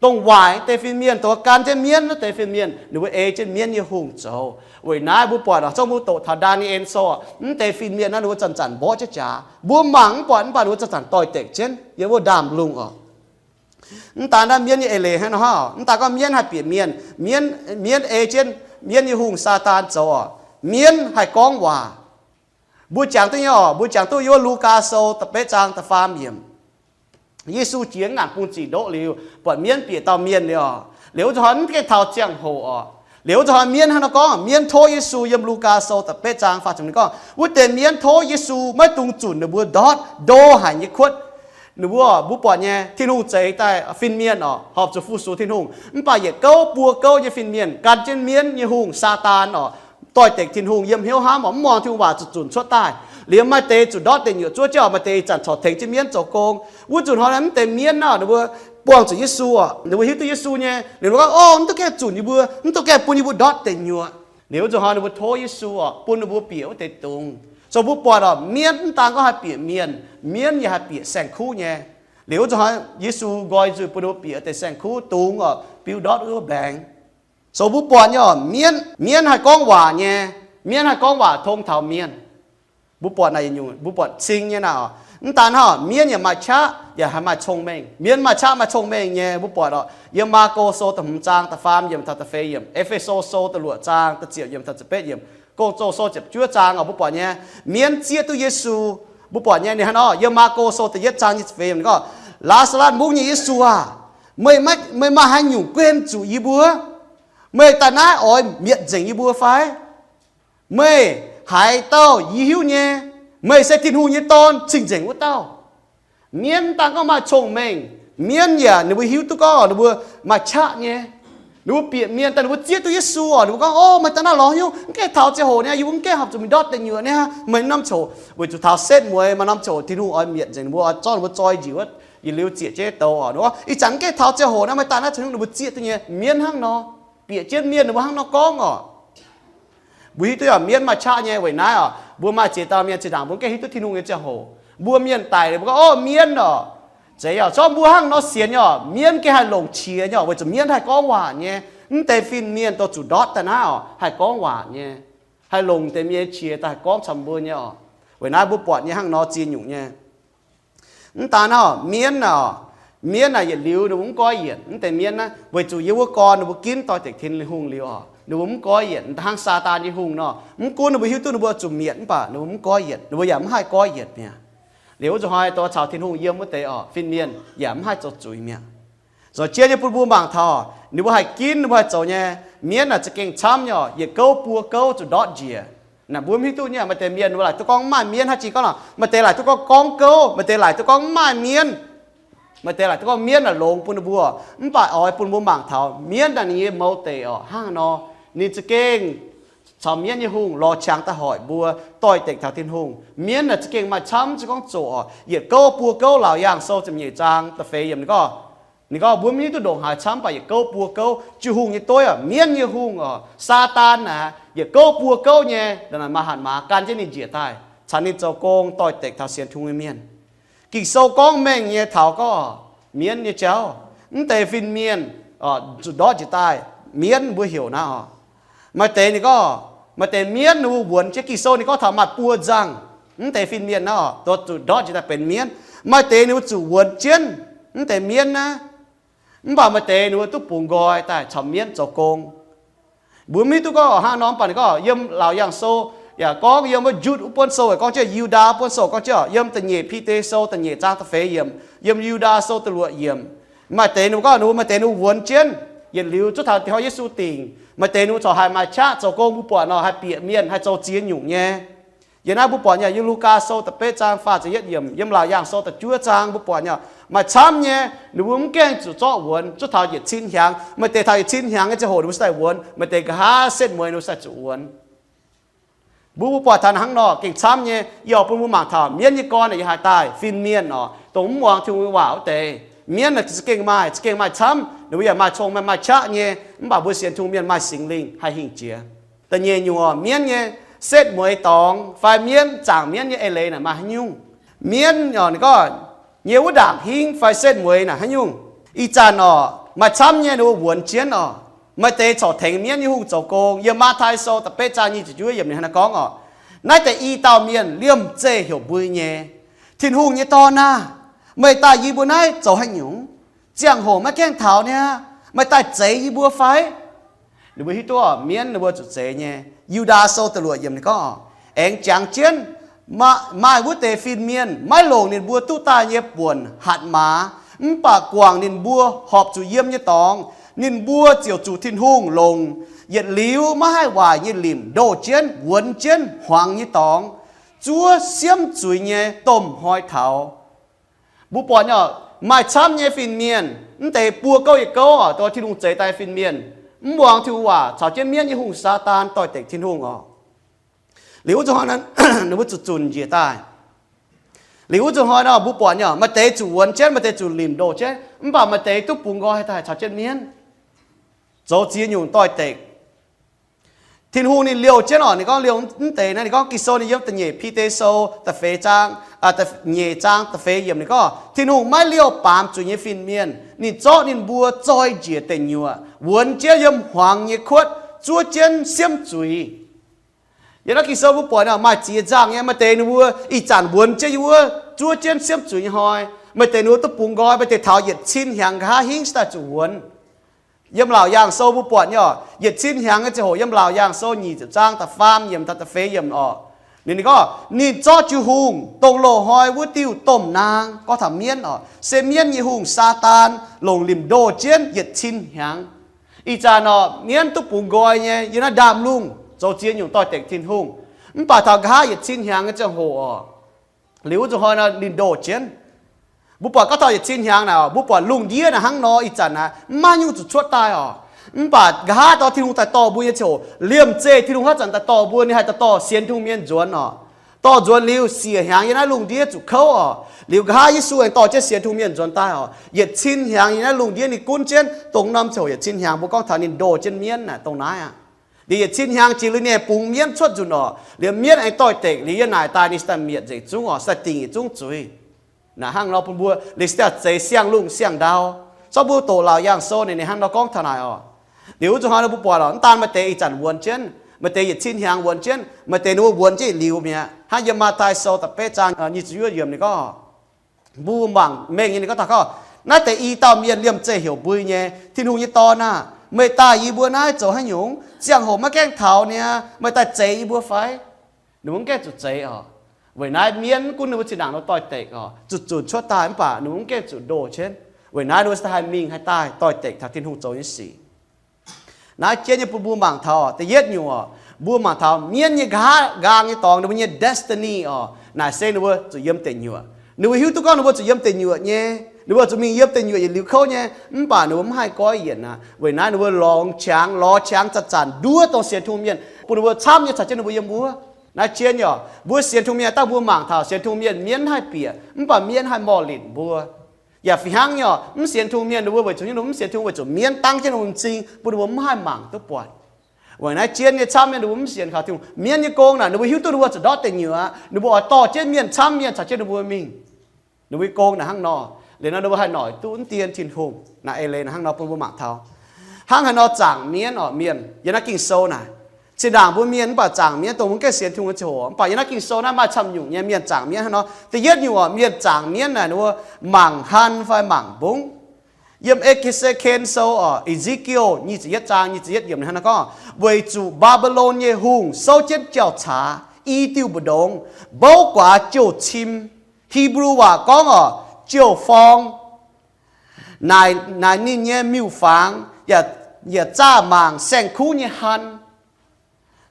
Dongh waaic deix fin-mienh, dongh gan jienv mienv wuov deix fin-mienh, ninh mbuo ei jienv mienv nyei hungh zoux. Weic naaiv mbuo buatc oc, zorqv mbuo doqc taux Ndaa^ni^en Sou, mv deix fin-mienh naaiv ninh mbuo zanc-zanc mborqv jienv jaax. Mbuo mangc mv buatc, mv baac ninh mbuo zanc-zanc doix-dekc jienv yiem wuov ndaamv-lungh oc. Mv daan naaiv mienv nyei eix leiz hnangv nor, mv daan gorngv mienv haih bieqc mienh, mienv, mienv ei jienv mienv nyei hungh, Saadaan, zoux oc. Mienv haih gorngv waac. Mbuo jangx duqv nyei oc, mbuo jangx duqv yiem wuov Lugaa Sou da'betv zaang da'faam yiemc. Yesu jiex ngaanc bung zic ndoqv liuz, buatc mienv bieqc dauh mienh liuz oc, liuz wuov zuqc hnoi mv gaengh taux ziangh hoc oc, liuz wuov zuqc hnoi mienv hnangv nor gorngv, mienv tov Yesu. Yiem Lugaa Sou da'betv zaang faah ziepc ninh gorngv, wuov deix mienv tov Yesu maiv dungx zunc ninh mbuo ndortv ndo haic nyei kuotv. Ninh mbuo, mbuo buatc nyei, Tin-Hungh zeix daaih fin-mienh oc, horpc zuqc fu-sux Tin-Hungh, mv baac yietc gouv buo gouv nyei fin-mienh gan jienv mienv nyei hungh, Saadaan oc, doix-dekc Tin-Hungh, yiem hnyouv hnamv oc, mv muangx Tin-Hungh waac, zuqc zunc cuotv daaih. Liuz maaih deix zuqc ndortv deic nyuoqc zuov jienv oc, maaih deix ih zanc corc tengx jienv mienv zoux gong. Wuov zuqc hnoi naaiv mv deix mienv naaiv, ninh mbuo buangh zuqc Yesu oc, ninh mbuo hiuv duqv Yesu nyei, ninh mbuo gorngv, Ov, mv duqv gaengh zunc yie mbuo, mv duqv gaengh bun yie mbuo ndortv deic nyuoqc. Liuz wuov zuqc hnoi ninh mbuo tov Yesu oc, bun ninh mbuo bieqc wuov deix dungz. So mbuo buatc oc, mienv mv daan gorngv haih bieqc mienh, mienv yaac haih bieqc saeng-kuv nyei. Liuz wuov zuqc hnoi Yesu nqoi nzuih bun ninh mbuo bieqc deix saeng-kuv dungz oc, biux ndortv wuov mbaengx. So mbuo buatc nyei oc, mienv, mienv haih gorngv waac nyei. Mienv haih gorngv waac tong taux mienh. Mbuo buatc naaic nyungc, mbuo buatc cing nyei naaic oc. Mv daan hnangv, mienv yaac maaih qaqv yaac haih maaih cong-mengh. Mienv maaih qaqv maaih cong-mengh nyei. Mbuo buatc oc, yiem Maako Sou da'hmz zaang da'faam yiemc taux da'feix yiemc, E^fe^so Sou da'luoqc zaang da'ziepc yiemc taux da'betv yiemc, Gong-Zoh Sou ziepc juov zaang oc, mbuo buatc nyei, mienv zieqv duqv Yesu. Mbuo buatc nyei ninh hnangv nor, yiem Maako Sou da'yietv zaang nyic ziepc feix yiemc ninh gorngv, Laa^saa^latv Mungv nyei Yesu aah! Meih, meih maaih haaix nyungc guen zuqc yie mbuo? Meih daaih naaiv oix mietc nzengc yie mbuo fai? Meih haiz dauh yie hiuv nyei. Meih se Tin-Hungh nyei Dorn, Cing-Nzengc wuov dauh. Mienv mv daan gorngv maaih cong-mengh, mienv yaac ninh mbuo hiuv duqv gorngv ninh mbuo maaih qaqv nyei. Ninh mbuo bieqc mienh daaih ninh mbuo zieqv duqv Yesu oc, ninh mbuo gorngv, Ov, meih daaih naaiv lorz hnyouv, mv gaengh taux ziangh hoc niaa, yie mbuo mv gaengh horpc zuqc mingh ndortv deic nyuoqc niaa. Meih norm coc weic zuqc taux setv mueiz, maaih norm coc Tin-Hungh oix mietc nzengc ninh mbuo, oix zorqv ninh mbuo zoi njiec wuov, yietc liuz ziec jienv douz oc. Ninh gorngv, Ih zanc mv gaengh taux ziangh hoc naaiv, meih daaih naaiv caux ninh mbuo zieqv duqv nyei. Mienv hnangv nor, bieqc jienv mienh ninh mbuo hnangv nor gorngv oc. Mbuo hiuv duqv oc, mienv maaih qaqv nyei. Weic naaiv oc, mbuo maaih ziex dauh mienh zinh ndaangc mbuo mv gaengh hiuv duqv Tin-Hungh nyei ziangh hoc, mbuo mienh daic liuz mbuo gorngv, Ov, mienv oc. Zeiz oc, zorqv mbuo hnangv nor sienx nyei oc, mienv gengh haih longc qiex nyei oc, weic zuqc mienv haih gorngv waac nyei. Mv deix fin-mienh dongh zuqc ndortv daaih naaiv oc, haih gorngv waac nyei, haih longc deix mienh nyei qiex daaih haih gorngv caux mbuo nyei oc. Weic naaiv mbuo buatc nyei hnangv nor ziex nyungc nyei. Mv daan naaiv oc, mienv naaic oc, mienv naaic yietc liuz ninh mbuo mv goiv yienc. Mv deix mienv naaiv weic zuqc yiem wuov gorn ninh mbuo ginv doix-dekc Tin-Hungh liuz oc, ninh mbuo mv goiv yienc, hnangv Saadaan nyei hungh nor. Mv gunv ninh mbuo hiuv duqv ninh mbuo zuqc mietc mv baac ninh mbuo mv goiv yienc, ninh mbuo yaac mv haih goiv yienc mi'aqv. Liuz wuov zuqc hnoi dongh caux Tin-Hungh yiem wuov deix oc, fin-mienh yaac mv haih zoux zuiz mi'aqv. Zoux jienv nyei bun mbuo mangc taux ninh mbuo haih ginv, ninh mbuo haih zoux nyei. Mienv naaic za'gengh camv nyei oc, yietc gouv buo gouv zuqc ndortv njiec. Naaic mbuo mv hiuv duqv nyei, maaih deix mienh mbuo laaic duqv gorngv maaih mienv hnangv jiex gorngv nor, maaih deix laaic duqv gorngv gorngv gouv, maaih deix laaic duqv gorngv maaih mienv, maaih deix laaic duqv gorngv mienv naaic longx bun ninh mbuo. Mv baac oix bun mbuo mangc taux mienv naaic ninh nyei mouz deic oc hnangv nor, ninh za'gengh caux mienv nyei hungh lorz qangx daaih hoic mbuo doix-dekc taux Tin-Hungh. Mienv naaic za'gengh maaih camv, mv zeiz gorngv zoqc oc. Yietc gouv buo gouv, Laauc Yaangh Sou ziepc nyeic zaang da'feix yiemc ninh gorngv, ninh gorngv mbuo mv hiuv duqv ndongc haaix camv baac yietc gouv buo gouv, jiu-hungh nyei dueiv oc, mienv nyei hungh oc, Saadaan naaic yietc gouv buo gouv nyei, naaic maaih hatc maaz gan jienv ninh njiec daaih, caux ninh zoux gong doix-dekc taux sienx Tin-Hungh nyei mienh. Ging-Sou gorngv mengh nyei taux gorngv mienv nyei jauv, mv deix fin-mienh zuqc ndortv njiec daaih, mienv mbuo heuc naaiv oc. Maaih deix ninh gorngv, maaih deix mienv ninh mbuo wuonx jienv. Ging-Sou ninh gorngv taux maaih buo nzangc, mv deix fin-mienh naaiv oc, dongh zuqc ndortv njiec daaih benx mienv. Maaih deix ninh mbuo zuqc wuonx jienv mv deix mienv naaiv, mv baac maaih deix ninh mbuo duqv bungx nqoi daaih caux mienv zoux gong. Mbuo mv hiuv duqv gorngv hnangv nor, mv baac ninh gorngv yiem Laauc Yaangh Sou yaac gorngv, yiem wuov Njutv wuov buonv sou yaac gorngv jienv, Yiudaa buonv sou gorngv jienv, yiem Da'nyeic Bide Sou da'nyeic zaang da'feix yiemc, yiem Yiudaa Sou da'luoqc yiemc. Maaih deix ninh mbuo gorngv ninh mbuo, maaih deix ninh mbuo wuonx jienv yietc liuz zuov taux dingc hnoi Yesu dingc. Maaih deix ninh mbuo corc haih maaih qaqv zoux gong, mbuo buatc nor haih bieqc mienh, haih zoux ziex nyungc nyei. Yiem naaiv mbuo buatc nyei, yiem Lugaa Sou da'betv zaang faah ziepc yietv yiemc, yiem Laauc Yaangh Sou da'juov zaang mbuo buatc nyei, maaih camv nyei, ninh mbuo mv gaengh zuqc zorqv wuonx zuov taux yietc cin hnyangx. Maaih deix taux yietc cin hnyangx nyei ziangh hoc ninh mbuo sai wuonx, maaih deix nqa'haav setv mueiz ninh mbuo sai zuqc wuonx. Mbuo, mbuo buatc taux hnangv nor gengh camv nyei. Yie oix bun mbuo mangc taux mienv nyei gorn naaic yie haaix daaih, fin-mienh oc, dongh mv muangx Tin-Hungh nyei waac wuov deix. Mienv naaic za'gengh maaih, za'gengh maaih camv, ninh mbuo yaac maaih cong-mengh maaih qaqv nyei, mv baac mbuo sienx Tin-Hungh mienh maaih Singx Lingh haih hingh jiex. Da'nyeic nyungc oc, mienv nyei setv mueiz dorngx fai mienv, zaangc mienv nyei eix leiz naaic maaih haaix nyungc? Mienv oc, ninh gorngv nyei wuov ndaangc hingv fai setv mueiz naaic haaix nyungc? Ih zanc oc, Maaih camv nyei ninh mbuo wuonx jienv oc. Maaih deix corc tengx mienv nyei hungh zoux gong. Yiem Matv^tai Sou da'betv zaang nyic ziepc juov yiemc ninh hnangv naaiv gorngv oc, naaiv deix i dauh mienh liemh zeih heuc mbui nyei, Tin-Hungh nyei Dorn aah! Meih daaih yie mbuo naaiv zoux haaix nyungc? Ziangh hoc maiv gaengh taux niaa, meih daaih zeix yie mbuo fai? Ninh mbuo hiuv duqv mienv ninh mbuo zuqc zeix nyei. Yu^ndaa Sou da'luoqc yiemc ninh gorngv, aengx jangx jienv, maaih wuov deix fin-mienh maiv longc ninh mbuo duqv daaih nyei buonc hatc maaz, mv baac guangc ninh mbuo horpc zuqc yiem nyei dorngx, ninh mbuo ziouc zuqc Tin-Hungh longc yietc liuz maiv haih waaic nyei limc ndoh jienv wuonx jienv hmuangx nyei dorngx, zuov siemv zuiz nyei domh hnoi taux. Mbuo buatc nyei, maaih camv nyei fin-mienh, mv deix buo gouv yietc gouv oc, dongh Tin-Hungh zeix daaih fin-mienh, mv muangx Tin-Hungh waac, caux jienv mienv nyei hungh, Saadaan, doix-dekc Tin-Hungh oc. Liuz wuov zuqc hnoi, ninh mbuo zuqc zunc njiec daaih. Liuz wuov zuqc hnoi nor, mbuo buatc nyei, maaih deix zuqc wuonx jienv, maaih deix zuqc limc ndoh jienv, mv baac maaih deix duqv bungx nqoi daaih caux jienv mienv zoux ziex nyungc doix-dekc. Tin-Hungh ninh liouh jienv oc, ninh gorngv liouh mv deix naaiv, ninh gorngv Ging-Sou ninh yiem da'nyeic Bide Sou da'feix zaang, nyeic zaang da'feix yiemc ninh gorngv, Tin-Hungh maiv liouh baamz zuiz nyei fin-mienh. Ninh zorqv ninh mbuo zoi njiec deic nyuoqc, wuonx jienv yiem hmuangx nyei kuotv, zuov jienv siemv zuiz. Yiem naaiv Ging-Sou mbuo buatc maaih ziex nzangh nyei, maaih deix ninh mbuo ih zanc wuonx jienv yiem wuov zuov jienv siemv zuiz nyei hnoi, maaih deix ninh mbuo duqv bungx nqoi, maaih deix taux yietc cin hnyangx nqa'haav hingv se daaih zuqc wuonx. Yiem Laauc Yaangh Sou mbuo buatc nyei oc, yietc cin hnyangx nyei ziangh hoc, yiem Laauc Yaangh Sou nyic ziepc zaang da'faam yiemc taux da'feix yiemc oc, ninh gorngv, ninh zorqv jiu hungh, dongh loz-hnoi wuov diuh domh naang, gorngv taux mienv oc, se mienv nyei hungh, Saadaan, longc limc ndoh jienv yietc cin hnyangx. Ih zanc oc, mienv duqv bungx nqoi nyei yiem naaiv ndaamv-lungh zoux ziex nyungc doix-dekc Tin-Hungh. Mv baac taux nqa'haav yietc cin hnyangx nyei ziangh hoc oc, liuz wuov zuqc hnoi nor ninh ndoh jienv. Mbuo buatc gorngv taux yietc cin hnyangx naaic oc, mbuo buatc lungh ndiev naaic hnangv nor, ih zanc naaic maiv maaih nyungc zuqc cuotv daaih oc. Mv baac nqa'haav dorh Tin-Hungh daaih dorh mbuo nyei ziangh hoc, liemh zeih Tin-Hungh haaix zanc daaih dorh mbuo, ninh haih daaih dorh sienx Tin-Hungh mienh nzuonx oc. Dorh nzuonx liuz siec hnyangx yiem naaiv lungh ndiev zuqc kouv oc. Liuz nqa'haav Yesu aengx dorh jienv sienx Tin-Hungh mienh nzuonx daaih oc. Yietc cin hnyangx yiem naaiv lungh ndiev ninh gunv jienv dongh norm ziangh hoc yietc cin hnyangx, mbuo gorngv taux ninh ndoh jienv mienv naaic dongh naaiv aqv. Liuz yietc cin hnyangx jiex liuz ninh aengx bungx mienv cuotv nzunc oc. Liuz mienv aengx doix-dekc, liuz yiem naaic daaih ninh se daaih mietc nzengc zungv oc, se daaih dingc yietc zungv zuiz. Naaic hnangv nor bun mbuo liuz se daaih zeix siang-lungh siang-ndau. Zorqv mbuo doqc Laauc Yaangh Sou naaic, ninh hnangv nor gorngv taux naaic oc. Liuz wuov zuqc hnoi mbuo buatc oc, mv daan maaih deix ih zanc wuonx jienv, maaih deix yietc cin hnyangx wuonx jienv, maaih deix ninh mbuo wuonx jienv liuz mi'aqv. Hnangv yiem Matv^tai Sou da'betv zaang nyic ziepc yuoqv yiemc ninh gorngv, mbuo mangc mengh nyei ninh gorngv taux gorngv, naaiv deix i dauh mienh liemh zeih heuc mbui nyei, Tin-Hungh nyei Dorn aah! Meih daaih yie mbuo naaiv zoux haaix nyungc? Ziangh hoc maiv gaengh taux niaa, meih daaih zeix yie mbuo fai? Ninh mbuo mv gaengh zuqc zeix oc. Weic naaiv mienv mv gunv ninh mbuo zinh ndaangc nor doix-dekc oc, zuqc zunc cuotv daaih mv baac ninh mbuo mv gaengh zuqc ndoh jienv. Weic naaiv ninh mbuo se haih mingh haih daaih doix-dekc taux Tin-Hungh zoux nyei sic. Naaiv jienv nyei bun mbuo mangc taux da'yietv nyungc oc, mbuo mangc taux mienv nyei nqa'haav nqaang nyei dorngx, ninh mbuo nyei destiny oc, naaic se ninh mbuo zuqc yiem deic nyuoqc. Ninh mbuo hiuv duqv gorngv ninh mbuo zuqc yiem deic nyuoqc nyei, ninh mbuo zuqc mingh yiem deic nyuoqc yietc liuz kouv nyei, mv baac ninh mbuo mv haih goiv yienc aqv. Weic naaiv ninh mbuo lorngx qangx, lorz qangx zanc-zanc nduov dongh sienx Tin-Hungh mienh, bun ninh mbuo camv nyei caux jienv ninh mbuo yiem wuov. Naaiv jienv nyei oc, mbuo sienx Tin-Hungh mienh daaih mbuo mangc taux sienx Tin-Hungh mienh, mienv mv haih bieqc mv baac mienv haih morh linc mbuo. Yaac fih hnangv nyei oc, mv sienx Tin-Hungh mienh ninh mbuo weic zuqc nyungc mv sienx Tin-Hungh, weic zuqc mienv dangv jienv ninh mbuo m'zing, bun ninh mbuo mv haih mangc duqv buatc. Weic naaiv jienv nyei camv mienh ninh mbuo mv sienx kaux Tin-Hungh. Mienv nyei gong naaic ninh mbuo hiuv duqv ninh mbuo zuqc ndortv deic nyuoqc aqv, ninh mbuo oix dorh jienv mienh camv mienh caux jienv ninh mbuo mingh. Ninh mbuo nyei gong naaic hnangv nor. Liuz nor ninh mbuo haih noic duqv mv dien Tin-Hungh. Naaiv eix leiz naaic hnangv nor bun mbuo mangc taux, hnangv haaix nor zaangc mienv oc, mienh yiem naaiv Ging-Sou naaic, zinh ndaangc mbuo mienh mv baac zaangc mienv dongh mbuo mv gaengh sienx Tin-Hungh nyei ziangh hoc. Mv baac yiem naaiv Ging-Sou naaiv maaih camv nyungc nyei mienh zaangc mienv hnangv nor. Da'yietv nyungc oc, mienh zaangc mienv naaic ninh mbuo mangc han fai mangc mbungv. Yiem E-ki^se^ken Sou oc, E^se^ki^en nyic ziepc yietv zaang nyic ziepc yietv yiemc hnangv nor gorngv, weic zuqc Mbaa^mbi^lon nyei hungh souv jienv jauv-caax i diuh mbu'ndongx, mbouv guaax jouh cim. Hipv^lu waac gorngv oc, jouh forng, naaic, naaic ninh nyei miuc-fangx, yaac, yaac zaah mangc saeng-kuv nyei han.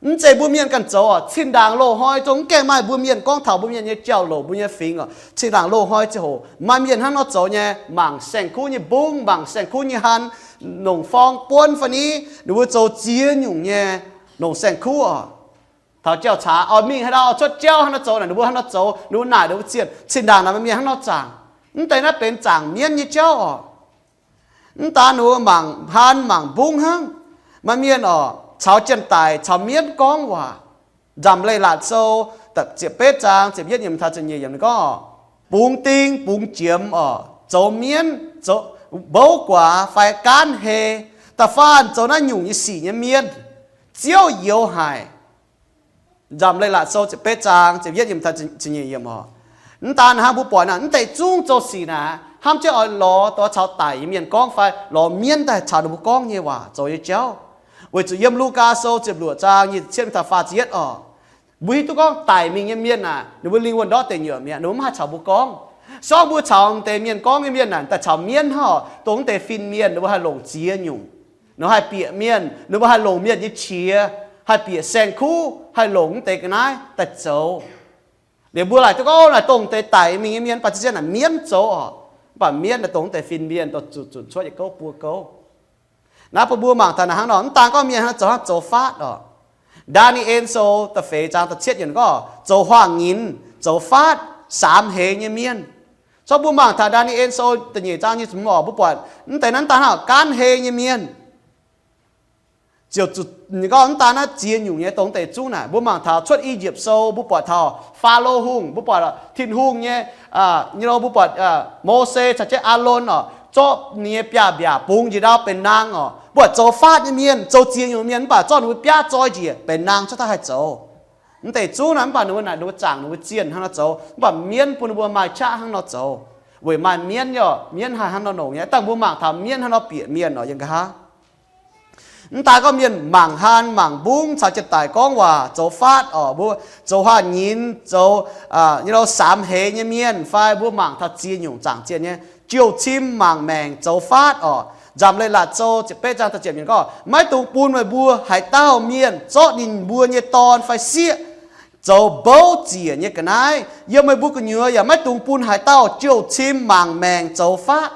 Mv zeiz mbuo mienh ganh zoux oc. Zinh ndaangc loz-hnoi zungv mv gaengh maaih mbuo mienh gorngv taux mbuo mienh nyei jauv-louc, mbuo nyei fingx oc. Zinh ndaangc loz-hnoi ziangh hoc maaih mienh hnangv nor zoux nyei, mangc saeng-kuv nyei mbungv, mangc saeng-kuv nyei han, longc forng buonv fai ni, ninh mbuo zoux ziex nyungc nyei longc saeng-kuv oc. Taux jauv-caax oix mingh haaix ndau, oix cuotv jauv hnangv nor zoux naaic, ninh mbuo hnangv nor zoux, ninh mbuo naaic ninh mbuo zienh. Zinh ndaangc naaic maaih mienh hnangv nor zaangc. Mv deix naaiv benx zaangc mienv nyei jauv oc. Mv daan ninh mbuo mangc han mangc mbungv hnangv. Maaih mienh oc, caux janx-daic caux mienv gorngv waac. Nzamc Leiz-Latc Sou ziepc betv zaang ziepc yietv yiemc taux ziepc nyeic yiemc ninh gorngv, bungx ding bungx jiemx oc, zoux mienv, zoux, mbouv guaax fai gaanv hei, da'faanh zoux naaiv nyungc nyei sic nyei mienh, Ziouv youx haic. Nzamc Leiz-Latc Sou ziepc betv zaang ziepc yietv yiemc taux ziepc nyeic yiemc oc. Mv daan hnangv mbuo buatc naaic, mv deix zungv zoux sic naaic hnamv jienv oix lorz dongh caux daic nyei mienh gorngv fai lorz mienv daaih caux ninh mbuo gorngv nyei waac zoux nyei jauv. Weic zuqc yiem Lugaa Sou ziepc luoqc zaang nyic ziepc cietv taux faah ziepc yietv oc, mbuo hiuv duqv gorngv daic mingh nyei mienh naaic, ninh mbuo lingh wuonh ndortv deic nyuoqc mi'aqv, ninh mbuo mv haih caux mbuo gorngv. Se gorngv mbuo caux mv deix mienh gorngv nyei mienh naaic, daaih caux mienv hnangv oc, dongh mv deix fin-mienh ninh mbuo haih longc ziex nyungc. Ninh mbuo haih bieqc mienh, ninh mbuo haih longc mienh nyei qiex, haih bieqc saeng-kuv, haih longc mv deix ga'naaiv daaih zoux. Liuz mbuo laaic duqv gorngv naaic dongh deix daic mingh nyei mienh, mv baac ziex zienh naaic mienv zoux oc. Mv baac mienv naaic dongh mv deix fin-mienh dongh zuqc zunc cuotv yietc gouv buo gouv. Naaiv bun mbuo mangc taux naaic hnangv nor, mv daan gorngv mienh hnangv zoux hnangv zoux faatv oc. Ndaa^ni^en Sou da'feix zaang da'cietv yiemc gorngv zoux huaang-nyinz, zoux faatv, saamx heix nyei mienh. Corc mbuo mangc taux Ndaa^ni^en Sou da'nyeic zaang nyei zungv oc, mbuo buatc mv deix naaiv mv daan hnangv gaanv hei nyei mienh. Ziouc zuqc gorngv mv daan naaiv ziex nyungc nyei dongh deix zungv naaic. Mbuo mangc taux Cuotv I^yipv Sou, mbuo buatc taux Faalo Hungh, mbuo buatc Tin-Hungh nyei, nyei lo mbuo buatc Mose caux jienv Aalon oc, zorqv ninh nyei biaav-mbiaac bungx njiec ndau benx naang oc. Mbuo buatc zoux faatv nyei mienh, zoux ziex nyungc mienh, mv baac zorqv ninh mbuo biaav zoi njiec benx naang cuotv daaih haih zoux. Mv deix zungv naaic, mv baac ninh mbuo naaic ninh mbuo zaangc ninh mbuo zienh hnangv nor zoux, mv baac mienv bun ninh mbuo maaih qaqv hnangv nor zoux. Weic maaih mienv, mienv haih hnangv nor longc nyei. Dangh mbuo mangc taux mienv hnangv nor bieqc mienh oc, yiem nqa'haav. Mv daan gorngv mienh mangc haan mangc mbungv caux jiex daic gorngv waac, zoux faatv oc, mbuo zoux huaang-nyinz, zoux, nyei lo, saamx heix nyei mienh, fai mbuo mangc taux ziex nyungc zaangc zienh nyei, jouh cim mangc maengc zoux faatv oc. Nzamc Leiz-Latc Sou ziepc betv zaang da'ziepc yiemc gorngv, maiv dungx bun meih mbuo haaix dauh mienh zorqv ninh mbuo nyei dorn fai sieqv zoux mbouv ziec nyei ga'naaiv. Yiem meih mbuo gu'nyuoz yaac maiv dungx bun haaix dauh jouh cim mangc maengc zoux faatv.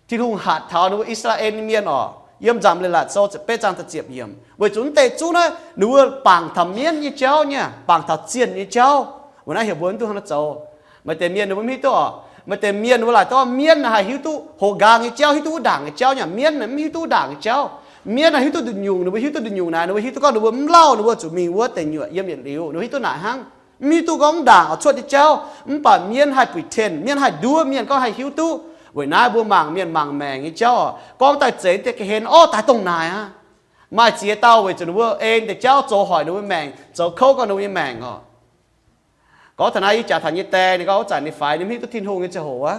Tin-Hungh hatc taux ninh mbuo I^saa^laa^en nyei mienh oc, yiem Nzamc Leiz-Latc Sou ziepc betv zaang da'ziepc yiemc. Weic zuqc mv deix zungv naaiv ninh mbuo bangc taux mienv nyei jauv nyei, bangc taux zienh nyei jauv. Weic naaiv heuc mbuo mv dungx hnangv nor zoux. Maaih deix mienh ninh mbuo mv hiuv duqv oc. Maaih deix mienh ninh mbuo laaic duqv mienv naaic haih hiuv duqv hoqc nqaang nyei jauv, hiuv duqv wuov ndaangc nyei jauv nyei. Mienv naaic mv hiuv duqv ndaangc nyei jauv. Mienv naaic hiuv duqv nduqc nyungc, ninh mbuo hiuv duqv nduqc nyungc naaic, ninh mbuo hiuv duqv gorngv ninh mbuo mv lauh, ninh mbuo zuqc mingh wuov deix nyuoqc yiem yietc liuz, ninh mbuo hiuv duqv naaic hnangv. Mv hiuv duqv gorngv wuov ndaangc oix cuotv nyei jauv, mv baac mienv haih pretend, mienv haih nduov mienh gorngv haih hiuv duqv. Weic naaiv mbuo mangc mienh mangc maengc nyei jauv oc, gorngv daaih zeiz deix ga'hlen orv daaih dongh naaic aqv. Maaih ziex dauh weic zuqc ninh mbuo en deix jauv zoux hoic ninh mbuo maengc, zoux kouv gau ninh mbuo nyei maengc oc. Gorngv taux naaiv yie jaax taux nyei die, ninh gorngv wuov zanc ninh faix, ninh mv hiuv duqv Tin-Hungh nyei ziangh hoc wuov.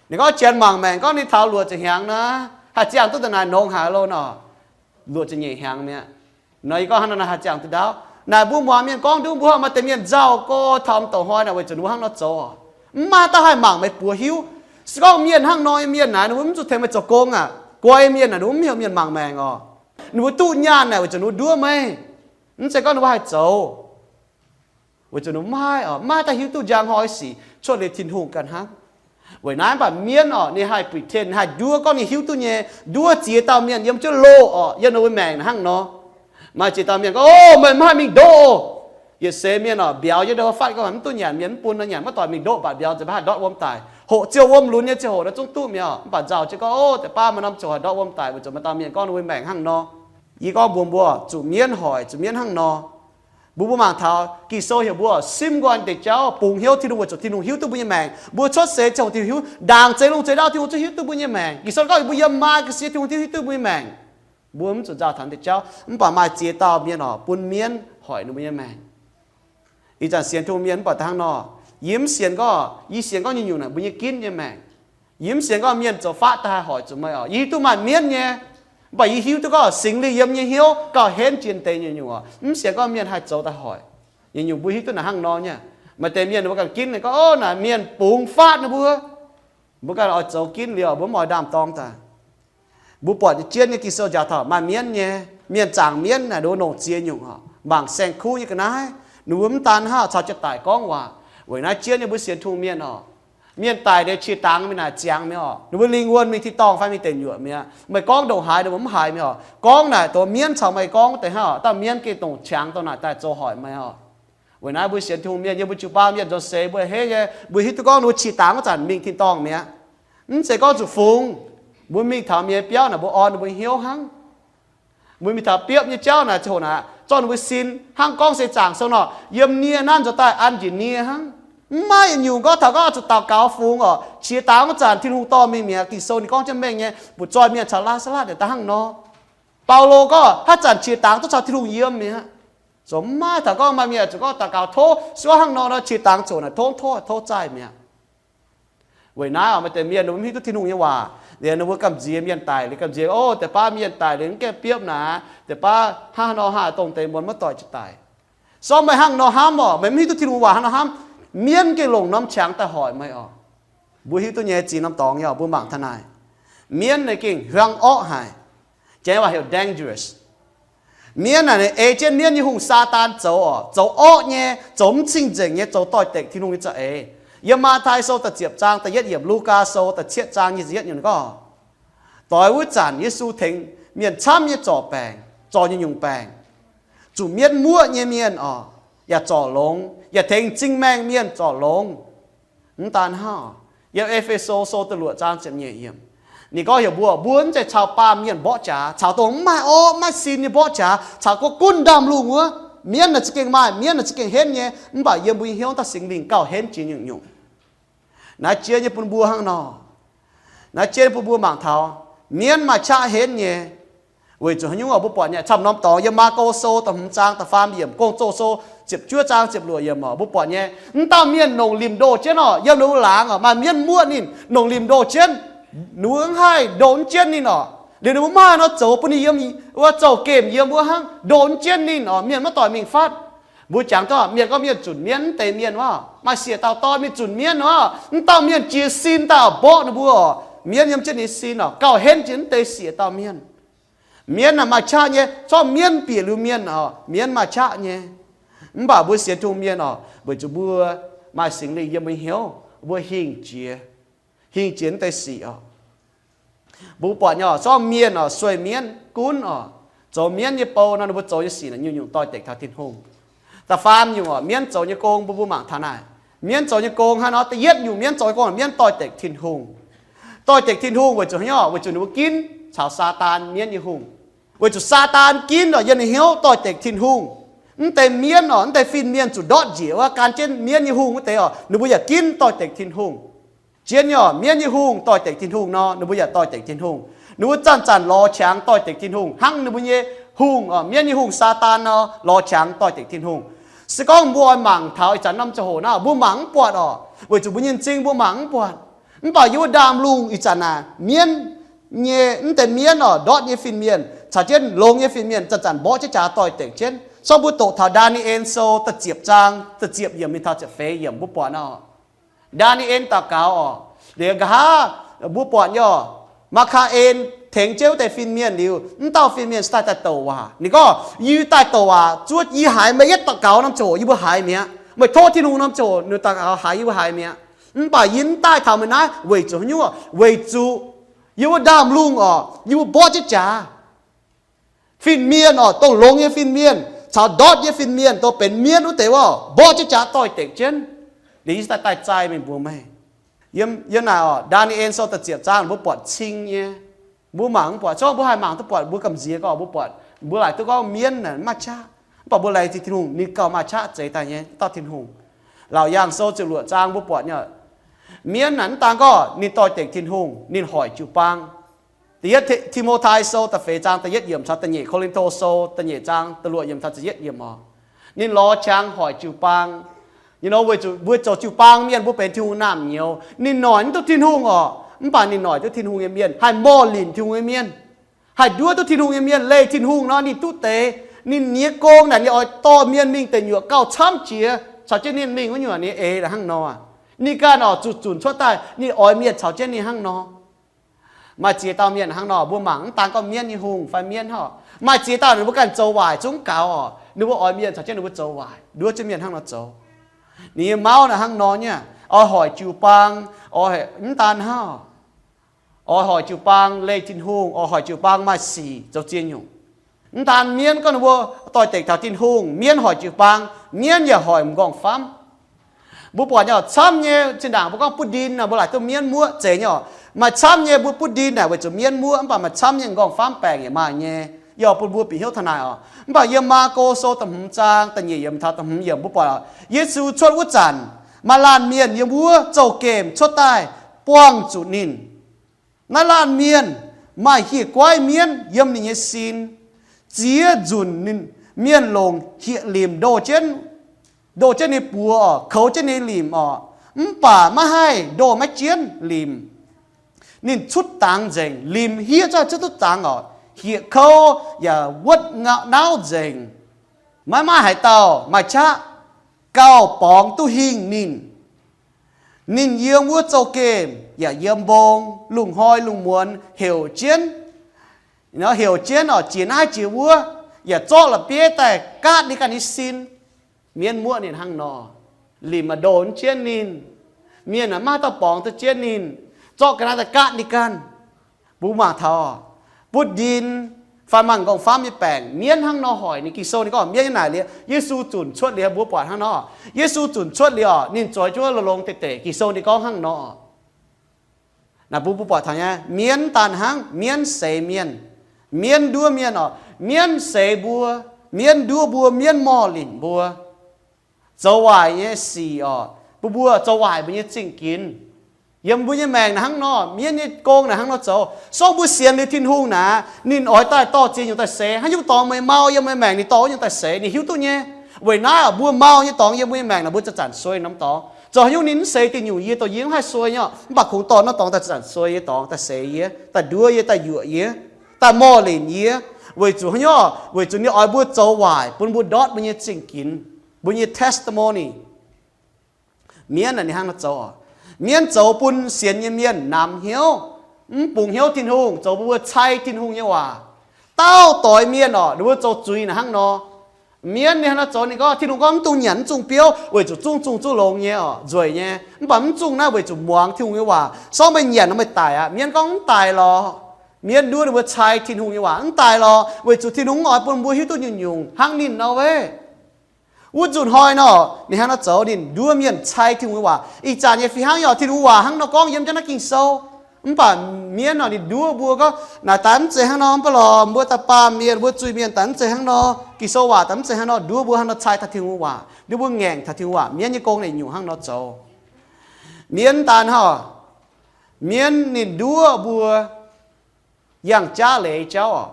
Ninh gorngv janx mangc maengc gorngv ninh taux luoqc ziepc hnyangx nor, haih ziangh duqv da'naaic nongx haaix lo nor. Luoqc ziepc nyeic hnyangx mi'aqv. Nor yie gorngv hnangv nor naaic haih ziangh duqv ndaauv. Naaic mbuo muangx mienh gorngv nduov mbuo maaih deix mienh nzauh gorx taux m'douc hnoi naaic weic zuqc ninh mbuo hnangv nor zoux. Mv maaih dauh haih mangc meih buoz hiuv. Se gorngv mienh hnangv nor nyei mienh naaic, ninh mbuo mv zuqc tengx meih zoux gong aac. Guai mienh naaic, ninh mbuo mv heuc mienh mangc maengc oc. Ninh mbuo duqv nyaanh naaic weic zuqc ninh mbuo nduov meih. Mv zeiz gorngv ninh mbuo haih zoux. Weic zuqc ninh mbuo mv maaih oc, mv maaih dauh hiuv duqv njang hnoi sic cuotv liuz Tin-Hungh ganh hnangv. Weic naaiv mv baac mienv oc, ninh haih pretend, ninh haih nduov gorngv ninh hiuv duqv nyei, nduov ziex dauh mienh yiem jienv loh oc, yiem ninh mbuo maengc hnangv nor. Maaih ziex dauh mienh gorngv, O, meih mv haih mingh ndoqv oc. Yietc seix mienh oc, mbiauz jienv ndo fatv gorngv mv duqv nyanc, mienh mv bun nor nyanc, maiv doic mingh ndoqv, mv baac mbiauz nzengc maiv haih ndortv wuom daic. Hoqc ziouc wuom lunx nyei ziangh hoc nor zungv duqv mi'aqv oc. Mv baac nzauh jienv gorngv, O, deix baav maaih norm ziangh hoc ndortv wuom daic weic zuqc maaih dauh mienh gorngv ninh mbuo maengc hnangv nor. Yie gorngv mbuox mbuo, zuqc mienv hoic, zuqc mienv hnangv nor. Mbuo mbuo mangc taux Ging-Sou heuc mbuo simv nqoi deix jauv, bungx hnyouv Tin-Hungh weic zuqc Tin-Hungh hiuv duqv mbuo nyei maengc. Mbuo cuotv seix ziangh hoc Tin-Hungh hiuv, ndaangc zeix lungh zeix ndau Tin-Hungh zungv hiuv duqv mbuo nyei maengc. Ging-Sou gorngv mbuo yiem maa ga'sie Tin-Hungh hiuv duqv mbuo nyei maengc. Mbuo mv zuqc nzauh taux deix jauv, mv baac maaih ziex dauh mienh oc bun mienv hoic ninh mbuo nyei maengc. Ih zanc sienx Tin-Hungh mienh mv baac da'hnangv nor, yie mv sienx gorngv, yie sienx gorngv nyungc-nyungc naaic mbuo nyei ginv nyei maengc. Yie mv sienx gorngv mienh zoux faatv daaih haih hoic zuqc meih oc. Yie hiuv duqv maaih mienv nyei, mv baac yie hiuv duqv gorngv Singx Lingh yiem nyei hnyouv gauh henv jiex deix nyungc-nyungc oc. Mv sienx gorngv mienh haih zoux daaih hoic. Nyungc-nyungc mbuo hiuv duqv naaic hnangv nor nyei. Maaih deix mienh mbuo ganh ginv gorngv, O, naaic mienh bungx faatv ninh mbuo. Mbuo ganh oix zoux ginv liuz, mbuo mv oix ndaam-dorng daaih. Mbuo buatc jienv nyei Ging-Sou njaaux taux maaih mienv nyei, mienh zaangc mienv naaic ninh mbuo longc ziex nyungc oc, mangc saeng-kuv nyei ga'naaiv. Ninh mbuo mv daan hnangv caux jiex daic gorngv waac. Weic naaiv jienv nyei mbuo sienx Tin-Hungh mienh oc, mienh daic ndeic qiex dangx mingh naaic ziangx mi'aqv oc. Ninh mbuo lingh wuonh mingh tin-dorngh fai mingh deic nyuoqc mi'aqv. Meih gorngv ndongc haaix ninh mbuo mv haiz mi'aqv oc. Gorngv naaic dongh mienv caux meih gorngv deix hnangv oc, dauh mienv gengh dongh qangx dongh naaic daaih zoux hoic meih oc. Weic naaiv mbuo sienx Tin-Hungh mienh yiem mbuo jiu-baang mienh nzou seix mbuo a'hneiv nyei, mbuo hiuv duqv gorngv ninh mbuo qiex dangx wuov zanc mingh tin-dorngh mi'aqv. Mv zeiz gorngv zuqc fungx. Mbuo mingh taux mienh biauv naaic mbuo orn ninh mbuo hnyouv hnangv. Mbuo mingh taux biopv nyei jauv naaic ziangh hoc naaic zorqv ninh mbuo sin hnangv gorngv se zaangc sou nor, yiem nie naaiv nzoux daaih an njiec nie hnangv. Mv maaih yietc nyungc gorngv taux gorngv zuqc daux gaux fungx oc. Qiex dangx wuov zanc Tin-Hungh dorh mingh mi'aqv. Ging-Sou ninh gorngv jienv mengh nyei, butv-zoih mienh caux Laa^saa^latv daaih hnangv nor. Baulo gorngv haaix zanc qiex dangx duqv caux Tin-Hungh yiem mi'aqv. Zoux mv maaih taux gorngv maaih mienh zuqc gorngv daux gaux tov suov hnangv nor nor, qiex dangx zoqc naaic tov tov tov zaih mi'aqv. Weic naaiv oc, maaih deix mienh ninh mbuo mv hiuv duqv Tin-Hungh nyei waac, liuz ninh mbuo gamh nziex mienh daic, liuz gamh nziex, o, deix baav mienh daic liuz mv gaengh biopv naaic, deix baav hnangv haaix nor haah dongh deix muonz maiv doix jiez daic. Sorng meih hnangv nor hnamv oc, meih mv hiuv duqv Tin-Hungh waac hnangv nor hnamv. Mienv gengh longc norm qangx daaih hoic meih oc. Mbuo hiuv duqv nyei zinh norm dorngx nyei oc, mbuo mangc taux naaic. Mienv naaic gengh hiuang orqv haic. Janx waac heuc dangerous. Mienv naaic, ninh ei jienv mienv nyei hungh Saadaan zoux oc, zoux orqv nyei, zoux mv cing-nzengc nyei, zoux doix-dekc Tin-Hungh nyei za'eix. Yiem Matv^tai Sou da'ziepc zaang da'yietv yiemc, Lugaa Sou da'cietv zaang nyic ziepc yietv yiemc gorngv, doix wuov zanc Yesu tengx mienh camv nyei zorc baengc, zorc nyungc-nyungc baengc, zuqc mienv muoqv nyei mienh oc, yaac zorc longx, yaac tengx m'zing maengh mienh zorc longx. Mv daan hnangv, yiem E^fe^so Sou da'luoqc zaang ziepc nyeic yiemc, ninh gorngv heuc mbuo, mbuo mv zeiz caux baamh mienh mborqv jaax, caux dongh mv maaih orqv maiv sin nyei mborqv jaax, caux gorngv gunv ndaamv-lungh wuov. Mienv naaic za'gengh maaih, mienv naaic za'gengh henv nyei, mv baac yiem mbuo nyei hnyouv daaih Singx Lingh gauh henv jiex nyungc-nyungc. Naaiv jienv nyei bun mbuo hnangv nor. Naaiv jienv bun mbuo mangc taux mienv maaih qaqv henv nyei. Weic zuqc haaix nyungc oc? Mbuo buatc nyei camv norm dorngx yiem Maako Sou da'hmz zaang da'faam yiemc, Gong-Zoh Sou ziepc juov zaang ziepc luoqc yiemc oc, mbuo buatc nyei, mv dauh mienh nongc limc ndoh jienv oc, yiem ninh mbuo laangz oc, maaih mienv muoqv ninh nongc limc ndoh jienv. Ninh mbuo mv haih ndo jienv ninh oc. Liuz ninh mbuo mv haih nor zoux bun ninh yiem, wuov zouh gemh yiem wuov hnangv, ndo jienv ninh oc, mienh maiv doix mingh fatv. Mbuo jangx duqv mienh gorngv mienh zunc mienv, mv deix mienh wuov, maaih siec dauh dorn mingh zunc mienv wuov, mv dauh mienh jiez sin daaih oc, mborqv ninh mbuo oc. Mienv yiem jienv ninh sin oc, gauh henv jiex mv deix siec dauh mienh. Mienv naaic maaih qaqv nyei, zorqv mienv bieqc liuz mienh oc, mienv maaih qaqv nyei. Mv baac mbuo sienx Tin-Hungh mienh oc, weic zuqc mbuo maaih Singx Lingh yiem mbuo hnyouv, mbuo hingh jiex, hingh jiex mv deix sic oc. Mbuo buatc nyei oc, zorqv mienh oc, sueih mienv gunv oc, zoux mienv nyei bou nor, ninh mbuo zoux nyei sic naaic nyungc-nyungc doix-dekc taux Tin-Hungh. Da'faam nyungc oc, mienv zoux nyei gong, mbuo mbuo mangc taux naaic. Mienv zoux nyei gong hnangv nor, da'yietv nyungc mienv zoux nyei gong, mienv doix-dekc Tin-Hungh. Doix-dekc Tin-Hungh weic zuqc haaix nyungc? Weic zuqc ninh mbuo ginv caux Saadaan, mienv nyei hungh. Weic zuqc Saadaan ginv oc, yiem ninh hnyouv doix-dekc Tin-Hungh. Mv deix mienv oc, mv deix fin-mienh zuqc ndortv njiec wuov, gan jienv mienv nyei hungh wuov deix oc, ninh mbuo yaac ginv doix-dekc Tin-Hungh. Zien nyei oc, mienv nyei hungh doix-dekc Tin-Hungh nor, ninh mbuo yaac doix-dekc Tin-Hungh. Ninh mbuo zanc-zanc lorz qangx doix-dekc Tin-Hungh, hnangv ninh mbuo nyei hungh oc, mienv nyei hungh Saadaan nor, lorz qangx doix-dekc Tin-Hungh. Se gorngv mbuo oix mangc taux ih zanc norm ziangh hoc naaiv, mbuo mangc mv buatc oc, weic zuqc mbuo nyei m'zing mbuo mangc mv buatc. Mv baac yiem wuov ndaamv-lungh ih zanc naaic, mienv nyei, mv deix mienv oc, ndortv nyei fin-mienh caux jienv longx nyei fin-mienh zanc-zanc mborqv jienv jaax doix-dekc jienv. Sorng mbuo doqc taux Ndaa^ni^en Sou da'ziepc zaang da'ziepc yiemc mingh taux ziepc feix yiemc mbuo buatc nor. Ndaa^ni^en daux gaux oc, liuz nqa'haav mbuo buatc nyei oc, Maa^kaa^en tengx jienv wuov deix fin-mienh liuz, mv dauh fin-mienh se daaih daaih douc waac. Ninh gorngv, yie daaih douc waac zuov yie haiz meih yietv daux gaux norm ziangh hoc yie mbuo haiz mi'aqv. Meih tov Tin-Hungh norm ziangh hoc ninh daux gaux haiz yie mbuo haiz mi'aqv. Mv baac yie mv daaih taux meih naaiv weic zuqc haaix nyungc? Weic zuqc yiem wuov ndaamv-lungh oc, yie mbuo mborqv jienv jaax fin-mienh oc, dongh longx nyei fin-mienh caux ndortv nyei fin-mienh, dongh benx mienv wuov deix wuov, mborqv jienv jaax doix-dekc jienv. Liuz yie daaih daaih zaih meih mbuox meih. Yiem, yiem naaic oc, Ndaa^ni^en Sou da'ziepc zaang mbuo buatc cing nyei. Mbuo mangc mv buatc, zorqv mbuo haih mangc duqv buatc, mbuo gamh nziex gorngv mbuo buatc, mbuo laaic duqv gorngv mienv naaic mv maaih qaqv. Mv baac mbuo laengz zingh Tin-Hungh, ninh gauh maaih qaqv zeix daaih nyei, dauh Tin-Hungh. Laauc Yaangh Sou ziepc luoqc zaang mbuo buatc nyei, mienv naaic mv daan gorngv ninh doix-dekc Tin-Hungh, ninh hoic jiu-baang. Da'yietv Ti^mo^tai Sou da'feix zaang da'yietv yiemc caux da'nyeic Ko^lin^to Sou da'nyeic zaang da'luoqc yiemc caux ziepc yietv yiemc oc. Ninh lorz qangx hoic jiu-baang. Nyei nor weic zuqc mbuo zoux jiu-baang mienh, mbuo benx Tin-Hungh naamh nyouz. Ninh noic mv duqv Tin-Hungh oc, mv baac ninh noic duqv Tin-Hungh nyei mienh, haih morh linc Tin-Hungh nyei mienh, haih nduov duqv Tin-Hungh nyei mienh, leih Tin-Hungh nor ninh duqv deix. Ninh nyei gong naaic ninh oix dorh mienh mingh deic nyuoqc gauh camv jiex caux jienv ninh mingh wuov nyuoqc ninh eix hnangv nor. Ninh ganh oc zuqc zunc cuotv daaih ninh oix mienh caux jienv ninh hnangv nor. Maaih ziex dauh mienh hnangv nor, mbuo mangc mv daan gorngv mienv nyei hungh fai mienv hnangv. Maaih ziex dauh ninh mbuo ganh zoux waaic zungv gaux oc, ninh mbuo oix mienh caux jienv ninh mbuo zoux waaic, nduov jienv mienh hnangv nor zoux. Ninh nyei mauv naaic hnangv nor nyei, oix hoic jiu-baang, oix mv daan hnangv, oix hoic jiu-baang leih Tin-Hungh, oix hoic jiu-baang maaih sic zoux ziex nyungc. Mv daan mienv gorngv ninh mbuo doix-dekc taux Tin-Hungh, mienv hoic jiu-baang, mienv yaac hoic m'nqorngv famv. Mbuo buatc nyei oc, camv nyei zinh ndaangc mbuo gorngv butv ndin naaic, mbuo laaic duqv mienv muoqv zeiz nyei oc. Maaih camv nyei mbuo butv ndin naaic weic zuqc mienv muoqv, mv baac maaih camv nyei m'nqorngv famv baengc yaac maaih nyei. Yie oix bun mbuo bieqc hnyouv taux naaic oc. Mv baac yiem Maako Sou da'hmz zaang da'nyeic yiemc taux da'hmz yiemc mbuo buatc oc, Yesu cuotv wuov zanc, Maaih laanh mienh yiem wuov zouv-gemh cuotv daaih buangh zuqc ninh. Naaiv laanh mienh maaih hieh guaiv mienv yiem ninh nyei sin. Ziex nzunc ninh mienh longc hieh limc ndoh jienv, ndoh jienv ninh buoz oc, koux jienv ninh limc oc, mv baac maiv haih ndoh maiv jienv limc. Ninh cutv dangx nzengc, limc hiev cuotv, cuotv duqv dangx oc, hieh kouv yaac wuotv nauv nzengc. Maiv maaih haaix dauh maaih qaqv gauh borngz duqv hingh ninh. Ninh yiem wuov zouv-gemh yaac yiem mbong, lungh hnoi lungh muonz heuc jienv, heuc jienv oc, jiex naaiv jiex wuov, yaac zorqv la'bieiv daaih gaatv ninh ganh nyei sin. Mienv muoqv ninh hnangv nor, limc maaih ndoh jienv ninh, mienh maaih dauh borngz duqv jienv ninh, zorqv ga'naaiv daaih gaatv ninh ganh. Mbuo mangc taux butv ndin fai mangc nqorngv-famv nyei baengc, mienv hnangv nor hoic ninh. Ging-Sou ninh gorngv mienv nyei naaic liuz, Yesu zunc cuotv liuz, mbuo buatc hnangv nor, Yesu zunc cuotv liuz oc, ninh zoux jienv wuov longx-longx deix deix. Ging-Sou ninh gorngv hnangv nor. Naaic mbuo, mbuo buatc taux nyei, mienv daaih hnangv, mienv seix mienh, mienv nduov mienh oc, mienv seix mbuo, mienv nduov mbuo, mienv morh linc mbuo, zoux waaic nyei sic oc, bun mbuo zoux waaic mbuo nyei zingh ginx. Yiem mbuo nyei maengc naaic hnangv nor, mienv nyei gong naaic hnangv nor zoux. Sorng mbuo sienx liuz Tin-Hungh naaic, ninh oix daaih dorh ziex nyungc daaih seix. Haaix nyungc dorngx meih mau yiem meih maengc, ninh dorh wuov nyungc daaih seix, ninh hiuv duqv nyei. Weic naaiv mbuo mau nyei dorngx yiem mbuo nyei maengc naaic, mbuo zanc-zanc suei norm dorngx. Zoux haaix nyungc ninh mv seix diuh nyungc yie, dongh yie mv haih suei nyei, mv baac kungx dorh norm dorngx daaih zanc-zanc suei yie dorngx, daaih seix yie, daaih nduov yie, daaih yuoqc yie, daaih morh linc yie. Weic zuqc haaix nyungc? Weic zuqc ninh oix mbuo zoux waaic bun mbuo ndortv mbuo nyei zingh ginx, mbuo nyei testimony. Mienv naaic ninh hnangv nor zoux oc. Mienv zoux bun sienx nyei mienh namx hnyouv, mv bungx hnyouv Tin-Hungh, zoux bun mbuo cai Tin-Hungh nyei waac. Dauh doix mienh oc, ninh mbuo zoux zuiz naaic hnangv nor. Mienv ninh hnangv nor zoux, ninh gorngv Tin-Hungh gorngv mv dungx nyanc mv zungh biouv weic zuqc zungv zungh zuqv longx nyei oc, nzueic nyei. Mv baac mv zungh naaiv weic zuqc muangx Tin-Hungh nyei waac. Sorng meih nyanc nor meih daic aqv. Mienv gorngv mv daic lorqc. Mienv nduov ninh mbuo cai Tin-Hungh nyei waac, mv daic lorqc, weic zuqc Tin-Hungh mv oix bun mbuo hiuv duqv nyungc-nyungc hnangv ninh nor weic. Wuov nzunc hnoi nor, ninh hnangv nor zoux, ninh nduov mienh cai Tin-Hungh nyei waac. Ih zanc nyei fih hnangv nyei oc, Tin-Hungh waac hnangv nor gorngv yiem jienv naaiv Ging-Sou. Mv baac mienv nor ninh nduov mbuo gorngv, naaic daaih mv zeiz hnangv nor, mv baac lorqc, mbuo daaih baamh mienh, mbuo zuiz-mienh daaih mv zeiz hnangv nor, Ging-Sou waac daaih mv zeiz hnangv nor, nduov mbuo hnangv nor cai taux Tin-Hungh waac, nduov mbuo ngaengc taux Tin-Hungh waac. Mienv nyei gong ninh nyungc hnangv nor zoux. Mienv daan hnangv, mienv ninh nduov mbuo yangh jaav leiz jauv oc.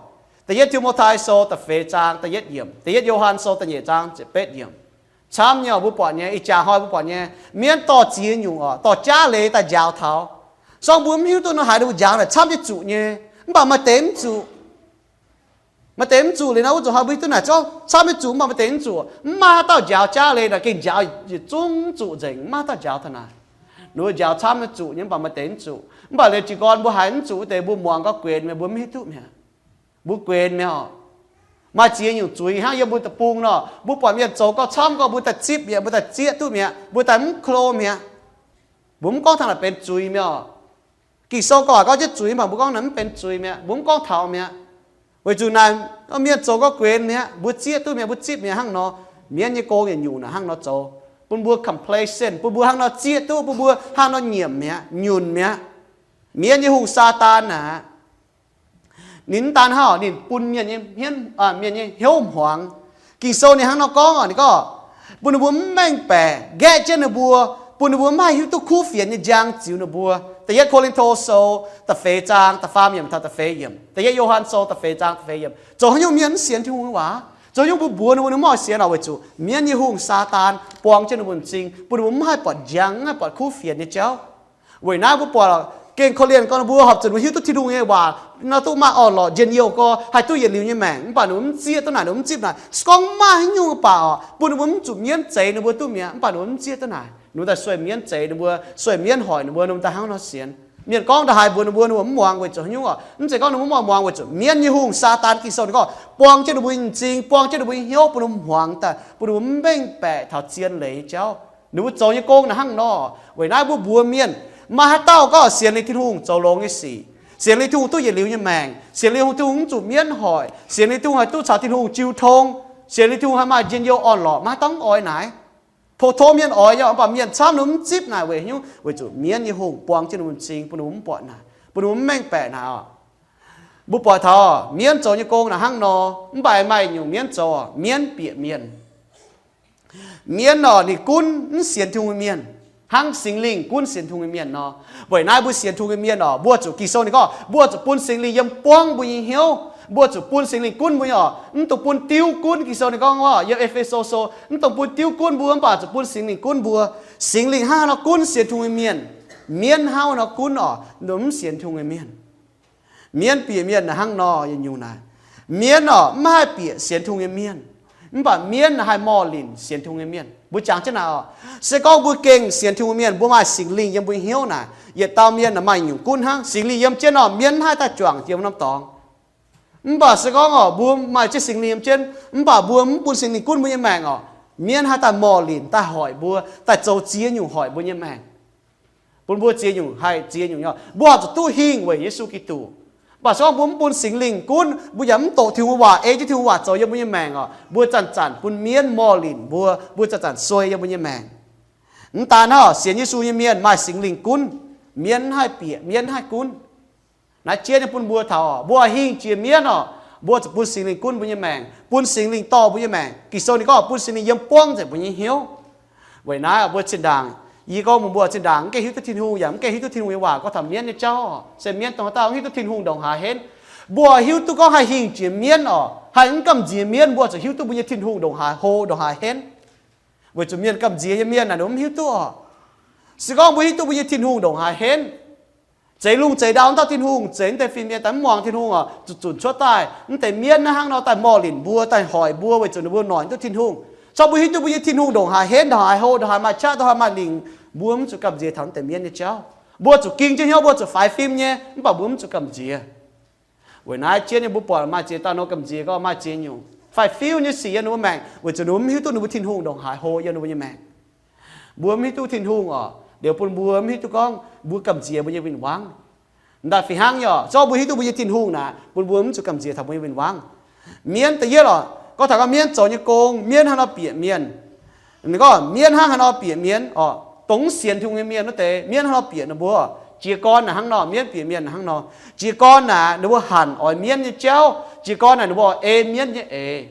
Da'yietv Ti^mo^tai Sou da'feix zaang da'yietv yiemc, da'yietv Yo^han Sou da'nyeic zaang ziepc betv yiemc. Camv nyei oc, mbuo buatc nyei, ih jaax hnoi mbuo buatc nyei, mienv dorh ziex nyungc oc, dorh jaav leiz daaih njaaux taux. Sorng mbuo mv hiuv duqv nor haaix, ninh mbuo njaaux naaic camv jienv zuqc nyei, mv baac maaih deix mv zuqc. Maaih deix mv zuqc liuz nor, wuov nzunc hnoi mbuo hiuv duqv naaic camv jienv zuqc, mv baac maaih deix mv zuqc. Mv maaih haaix dauh njaaux jaav leiz naaic gengh njaaux yietc zungv zuqc nzengc, mv maaih haaix dauh njaaux taux naaic. Ninh mbuo njaaux camv jienv zuqc nyei, mv baac maaih deix mv zuqc. Mv baac liuz jiez gorn mbuo haiz mv zuqc wuov deix, mbuo muangx gorngv guenx mi'aqv, mbuo mv hiuv duqv mi'aqv. Mbuo guenx mi'aqv oc. Maaih ziex nyungc zuiz hnangv yiem mbuo deic-bung nor, mbuo buatc mienh zoux gauh camv gorngv mbuo daaih zipv mi'aqv, mbuo daaih zieqv duqv mi'aqv, mbuo daaih mv klo mi'aqv. Mbuo mv gorngv taux naaic benx zuiz mi'aqv oc. Ging-Sou gorngv, gorngv jienv zuiz, mv baac mbuo gorngv naaic mv benx zuiz mi'aqv, mbuo mv gorngv taux mi'aqv. Weic zuqc naaic mienh zoux gorngv guenx mi'aqv, mbuo zieqv duqv mi'aqv, mbuo zipv mi'aqv hnangv nor. Mienv nyei gong yietc nyungc naaic hnangv nor zoux, bun mbuo complacent, bun mbuo hnangv nor zieqv duqv, bun mbuo hnangv nor nyiemc mi'aqv, nyunc mi'aqv. Mienv nyei hungh, Saadaan naaic, ninh mv daan hnangv, ninh bun mienh nyei hmien, mienh nyei hnyouv hmuangx. Ging-Sou ninh hnangv nor gorngv oc, ninh gorngv, bun ninh mbuo mv mengh baeqc, nqaeqv jienv ninh mbuo, bun ninh mbuo mv haih hiuv duqv kuv fienx nyei njang ziux ninh mbuo. Da'yietv Ko^lin^to Sou da'feix zaang da'faam yiemc taux da'feix yiemc, da'yietv Yo^han Sou da'feix zaang da'feix yiemc. Zoux haaix nyungc mienh mv sienx Tin-Hungh nyei waac? Zoux haaix nyungc mbuo mbuox ninh mbuo, ninh mv oix sienx oc? Weic zuqc mienv nyei hungh, Saadaan, buang jienv ninh mbuo m'zing, bun ninh mbuo mv haih buatc njang, mv haih buatc kuv fienx nyei jauv. Weic naaiv mbuo buatc gengh korv-lienh gorngv ninh mbuo horpc zuqc ninh mbuo hiuv duqv Tin-Hungh nyei waac nor duqv maaih orn-lorqc njien-youh gorx, haih duqv yietc liuz nyei maengc. Mv baac ninh mbuo mv zieqv duqv naaic, ninh mbuo mv zipv naaic. Se gorngv maaih haaix nyungc baac oc, bun ninh mbuo mv zuqc mienv zeix ninh mbuo duqv mi'aqv, mv baac ninh mbuo mv zieqv duqv naaic. Ninh mbuo daaih sueih mienv zeix ninh mbuo, sueih mienv hoic ninh mbuo, ninh mbuo daaih hnangv nor sienx. Mienh gorngv da'haaix mbuox ninh mbuo, ninh mbuo mv muangx weic zuqc haaix nyungc oc? Mv zeiz gorngv ninh mbuo mv oix muangx, weic zuqc mienv nyei hungh, Saadaan, Ging-Sou ninh gorngv, buang jienv ninh mbuo nyei m'zing, buang jienv ninh mbuo nyei hnyouv, bun ninh mbuo hmuangx daaih, bun ninh mbuo mv mengh baeqc taux zien leiz nyei jauv. Ninh mbuo zoux nyei gong naaic hnangv nor. Weic naaiv mbuo mbuox mienh, maaih haaix dauh gorngv sienx liuz Tin-Hungh zoux longx nyei sic, sienx liuz Tin-Hungh duqv yietc liuz nyei maengc, sienx liuz Tin-Hungh mv zuqc mienv hoic, sienx liuz Tin-Hungh haih duqv caux Tin-Hungh jiu tong, sienx liuz Tin-Hungh haih maaih njien-youh orn-lorqc, maaih haaix dauh mv oix naaic? Pou-tong mienh oix nyei, mv baac mienh camv ninh mbuo mv zipv naaic. Weic haaix nyungc? Weic zuqc mienv nyei hungh buang jienv ninh mbuo m'zing, bun ninh mbuo mv buatc naaic, bun ninh mbuo mv mengh baeqc naaic oc. Mbuo buatc taux mienv zoux nyei gong naaic hnangv nor. Mv baac maaih nyungc mienv zoux, mienv bieqc mienh. Mienv oc, ninh gunv mv sienx Tin-Hungh mienh. hnangv Singx Lingh gunv sienx Tin-Hungh nyei mienh nor. Weic naaiv mbuo sienx Tin-Hungh nyei mienh oc, mbuo zuqc, Ging-Sou ninh gorngv mbuo zuqc bun Singx Lingh yiem buangv mbuo nyei hnyouv, mbuo zuqc bun Singx Lingh gunv mbuo nyei oc, mv dungx bun diuv gunv. Ging-Sou ninh gorngv oc, yiem E^fe^so Sou, mv dungx bun diuv gunv mbuo, mv baac zuqc bun Singx Lingh gunv mbuo. Singx Lingh hnangv haaix nor gunv sienx Tin-Hungh nyei mienh? Mienv hnangv haaix nor gunv oc, mv sienx Tin-Hungh nyei mienh? Mienv bieqc mienh naaic hnangv nor yietc nyungc naaic. Mienv oc, mv haih bieqc sienx Tin-Hungh nyei mienh, mv baac mienv naaic haih morh linc sienx Tin-Hungh nyei mienh. Mbuo jangx jienv naaic oc, se gorngv mbuo gengh sienx Tin-Hungh nyei mienh, mbuo maaih Singx Lingh yiem mbuo nyei hnyouv naaic, yietc dauh mienh naaic maaih nyungc gunv hnangv. Singx Lingh yiem jienv oc, mienv mv haih daaih juangc jiex norm dorngx. Mv baac se gorngv oc, mbuo maaih jienv Singx Lingh yiem jienv, mv baac mbuo mv bun Singx Lingh gunv mbuo nyei maengc oc, mienv haih daaih morh linc, daaih hoic mbuo, daaih zoux ziex nyungc hoic mbuo nyei maengc, bun mbuo ziex nyungc haih ziex nyungc nyei. Mbuo oix zuqc duqv hingh weic Yesu Giduc. Mv baac se gorngv mbuo mv bun Singx Lingh gunv, mbuo yaac mv doqc Tin-Hungh nyei waac, ei jienv Tin-Hungh waac zoux yiem mbuo nyei maengc oc, mbuo zanc-zanc bun mienv morh linc mbuo, mbuo zanc-zanc suei yiem mbuo nyei maengc. Mv daan hnangv, sienx Yesu nyei mienh maaih Singx Lingh gunv, mienv mv haih bieqc, mienv mv haih gunv. Naaiv jienv nyei bun mbuo taux oc, mbuo hingh jiex mienv oc, mbuo zuqc bun Singx Lingh gunv mbuo nyei maengc, bun Singx Lingh dorh mbuo nyei maengc. Ging-Sou ninh gorngv bun Singx Lingh yiem buangv nzengc mbuo nyei hnyouv. Weic naaiv mbuo zinh ndaangc, yie gorngv mbuo, mbuo zinh ndaangc mv gaengh hiuv duqv Tin-Hungh yaac mv gaengh hiuv duqv Tin-Hungh nyei waac gorngv taux mienv nyei jauv. Se mienv dongh haaix dauh mv hiuv duqv Tin-Hungh ndongc haaix henv. Mbuo hiuv duqv gorngv haih hingh jiex mienv oc, haih mv gamh nziex mienv, mbuo zuqc hiuv duqv mbuo nyei Tin-Hungh ndongc haaix hlo, ndongc haaix henv. Weic zuqc mienh gamh nziex nyei mienh naaic ninh mv hiuv duqv oc. Se gorngv mbuo hiuv duqv mbuo nyei Tin-Hungh ndongc haaix henv, zeix lungh zeix ndau wuov dauh Tin-Hungh, zeix wuov deix fin-mienh daaih mv muangx Tin-Hungh oc, zuqc zunc cuotv daaih wuov deix mienv naaiv hnangv nor daaih morh linc mbuo, daaih hoic mbuo, weic zuqc ninh mbuo noic mv duqv Tin-Hungh. Se gorngv mbuo hiuv duqv mbuo nyei Tin-Hungh ndongc haaix henv, ndongc haaix hlo, ndongc haaix maaih qaqv, ndongc haaix maaih lingc, mbuo mv zuqc gamh nziex taux wuov deix mienv nyei jauv. Mbuo zuqc ging jienv hnyouv, mbuo zuqc faix fim nyei, mv baac mbuo mv zuqc gamh nziex. Weic naaiv jienv nyei mbuo buatc maaih ziex dauh nor gamh nziex gorngv maaih ziex nyungc faix-fiuv nyei sic yiem ninh mbuo maengc, weic zuqc ninh mbuo mv hiuv duqv ninh mbuo Tin-Hungh ndongc haaix hlo yiem ninh mbuo nyei maengc. Mbuo mv hiuv duqv Tin-Hungh oc, liuz bun mbuo mv hiuv duqv gorngv mbuo gamh nziex mbuo nyei win-wangv. Ndaaih fih hnangv nyei oc, se gorngv mbuo hiuv duqv mbuo nyei Tin-Hungh naaic, bun mbuo mv zuqc gamh nziex taux mbuo nyei win-wangv. Mienv da'yietv oc, gorngv taux gorngv mienv zoux nyei gong, mienv hnangv nor bieqc mienh. Ninh gorngv mienv hnangv haaix nor bieqc mienh oc, dongh mv sienx Tin-Hungh nyei mienh wuov deix, mienv hnangv nor bieqc ninh mbuo. Jiez gorn naaic hnangv nor, mienv bieqc mienh naaic hnangv nor. Jiez gorn naaic ninh mbuo hanc oix mienv nyei jauv. Jiez gorn naaic ninh mbuo oix ei mienv nyei eix.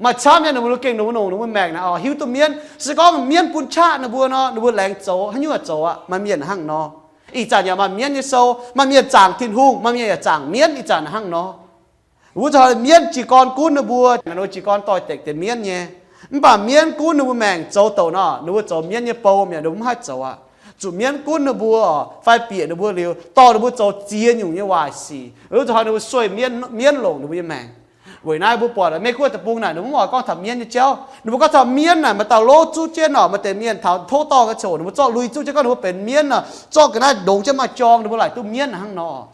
Maaih camv nyei ninh mbuo gengh ninh mbuo longc ninh mbuo maengc naaic oix hiuv duqv mienv. Se gorngv mienv bun qaqv ninh mbuo nor, ninh mbuo laengz zoux, haaix nyungc yaac zoux aqv. Maaih mienh hnangv nor. Ih zanc yaac maaih mienv nyei sou, maaih mienh zaangc Tin-Hungh, maaih mienh yaac zaangc mienv. Ih zanc hnangv nor, wuov zanc mienv jiez gorn gunv ninh mbuo, ninh mbuo jiez gorn doix-dekc deix mienv nyei. Mv baac mienv gunv ninh mbuo maengc zoux douc nor, ninh mbuo zoux mienv nyei bou mi'aqv, ninh mbuo mv haih zoux aqv. Zuqc mienv gunv ninh mbuo fai bieqc ninh mbuo liuz, dorh ninh mbuo zoux ziex nyungc nyei waaic sic. Wuov zanc ninh mbuo sueih mienv, mienv longc ninh mbuo nyei maengc. Weic naaiv mbuo buatc Meiv Guoqv deic-bung naaic, ninh mbuo mv oix gorngv taux mienv nyei jauv. Ninh mbuo gorngv taux mienv naaic, maaih dauh lov zuqv jienv nor, maaih deix mienh taux tov dorngh nyei ziangh hoc, ninh mbuo zorqv lui zuqv jienv gorngv ninh mbuo benx mienv nor, zorqv ga'naaiv ndongx jienv maaih jorng, ninh mbuo laaic duqv mienv hnangv nor.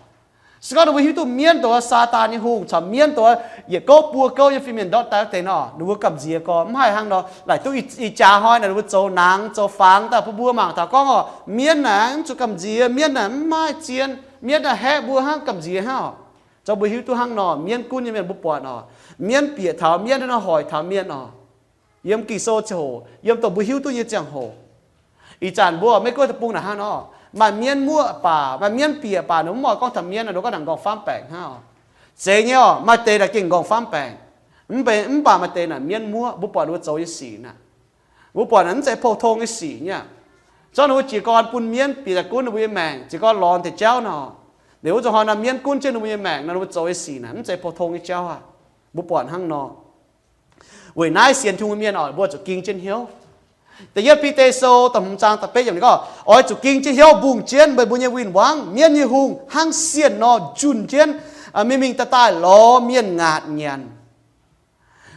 Se gorngv ninh mbuo hiuv duqv mienv dongh Saadaan nyei hungh caux mienv dongh yietc gouv buo gouv nyei fin-mienh ndortv daaih wuov deix nor, ninh mbuo gamh nziex gorx mv haih hnangv nor. Laaic duqv ih jaax hnoi naaic ninh mbuo zoux nangx zoux fangx daaih bun mbuo mangc taux gorngv oc, mienv naaic mv zuqc gamh nziex, mienv naaic mv maaih zien, mienv naaic haeqv mbuo hnangv, gamh nziex hnangv oc. Zorqv mbuo hiuv duqv hnangv nor, mienv gunv nyei mienh mbuo buatc oc, mienv bieqc taux mienv hnangv nor hoic taux mienv oc. Yiem Ging-Sou ziangh hoc, yiem dongh mbuo hiuv duqv nyei ziangh hoc. Ih zanc mbuo Meiv Guoqv deic-bung naaic hnangv nor, maaih mienv muoqv baac, maaih mienv bieqc baac, ninh mbuo mv oix gorngv taux mienv, ninh mbuo gorngv naaic nqorngv-famv baengc hnangv oc. Zeiz nyei oc, maaih deix naaic gengh nqorngv-famv baengc, mv baac maaih deix naaic mienv muoqv, mbuo buatc ninh mbuo zoux nyei sic naaic. Mbuo buatc naaic mv zeiz pou-tong nyei sic nyei. Zorqv ninh mbuo jiez gorn bun mienv bieqc daaih gunv ninh mbuo nyei maengc, jiez gorn lorz deix jauv nor. Liuz wuov zanc hnoi naaic mienv gunv jienv ninh mbuo nyei maengc nor, ninh mbuo zoux nyei sic naaic mv zeiz pou-tong nyei jauv aqv. Mbuo buatc hnangv nor. Weic naaiv sienx Tin-Hungh mienh oc, mbuo zuqc ging jienv hnyouv. Da'yietv Bide Sou da'hmz zaang da'betv yiemc ninh gorngv, oix zuqc ging jienv hnyouv mbungh jienv meih mbuo nyei win-wangv. Mienv nyei hungh hnangv sienh nor njunh jienv, mingh mingh daaih daaih lorz mienh ngaatc nyanc.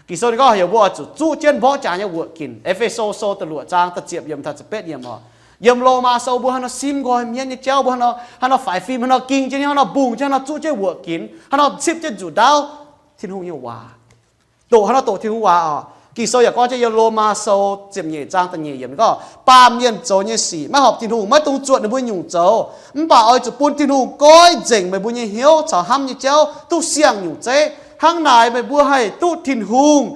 Ging-Sou ninh gorngv heuc mbuo oix zuqc zuqv jienv mborqv jaax nyei wuoqc ginc. E^fe^so Sou da'luoqc zaang da'ziepc yiemc taux da'betv yiemc oc. Yiem Lomaa Sou mbuo hnangv nor simv nqoi mienv nyei jauv, mbuo hnangv nor, hnangv nor faix fim, hnangv nor ging jienv, hnangv nor mbungh jienv, hnangv nor zuqv jienv wuoqc ginc, hnangv nor cipv jienv nzuqc ndaauv Tin-Hungh nyei waac. Doqc hnangv nor doqc Tin-Hungh waac oc. Ging-Sou yaac gorngv jienv yie Lomaa Sou ziepc nyeic zaang da'nyeic yiemc ninh gorngv, baamh mienh zoux nyei sic maiv horpc Tin-Hungh, maiv dungx zuotc ninh mbuo nyungc zoux. Mv baac oix zuqc bun Tin-Hungh goiv nzengc meih mbuo nyei hnyouv caux hnamv nyei jauv duqv siang-nyungc zeiv. Hnangv naaic meih mbuo haih duqv Tin-Hungh,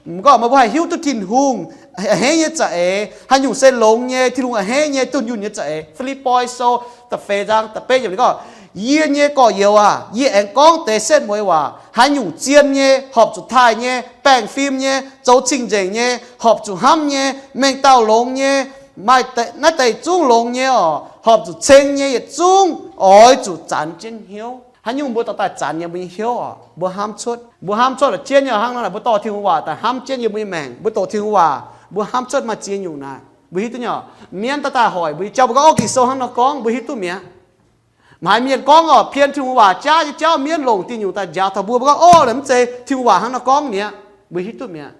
gorngv meih mbuo haih hiuv duqv Tin-Hungh a'hneiv nyei za'eix, haaix nyungc se longx nyei, Tin-Hungh a'hneiv nyei, dunh yunh nyei za'eix. Fi^lipv^poi Sou da'feix zaang da'betv yiemc ninh gorngv, yie nyei gorx-youz aac, yie aengx gorngv deix setv mueiz waac. Haaix nyungc zien nyei, horpc zuqc taaih nyei, baengh fim nyei, zoux cing-nzengc nyei, horpc zuqc hnamv nyei, mengh dauh longx nyei, Maaih naaiv deix zungv longx nyei oc, horpc zuqc ceng nyei yietc zungv oix zuqc zanx jienv hnyouv. Haaix nyungc mbuo dorh daaih zanx nyei mbuo nyei hnyouv oc, mbuo hnamv cuotv. Mbuo hnamv cuotv la'jienv nyei hnangv nor naaic, mbuo dorh Tin-Hungh waac daaih hnamv jienv yiem mbuo nyei maengc. Mbuo doqc Tin-Hungh waac, mbuo hnamv cuotv maaih ziex nyungc naaic. Mbuo hiuv duqv nyei, mienh daaih daaih hoic mbuo, jauv mbuo gorngv, Ov, Ging-Sou hnangv nor gorngv, mbuo hiuv duqv mi'aqv. Maaih mienh gorngv oc, pien Tin-Hungh waac jaav nyei jauv, mienh longc diuh nyungc daaih njaaux taux mbuo, mbuo gorngv, Ov, mv zeiz Tin-Hungh waac hnangv nor gorngv mi'aqv, mbuo hiuv duqv mi'aqv.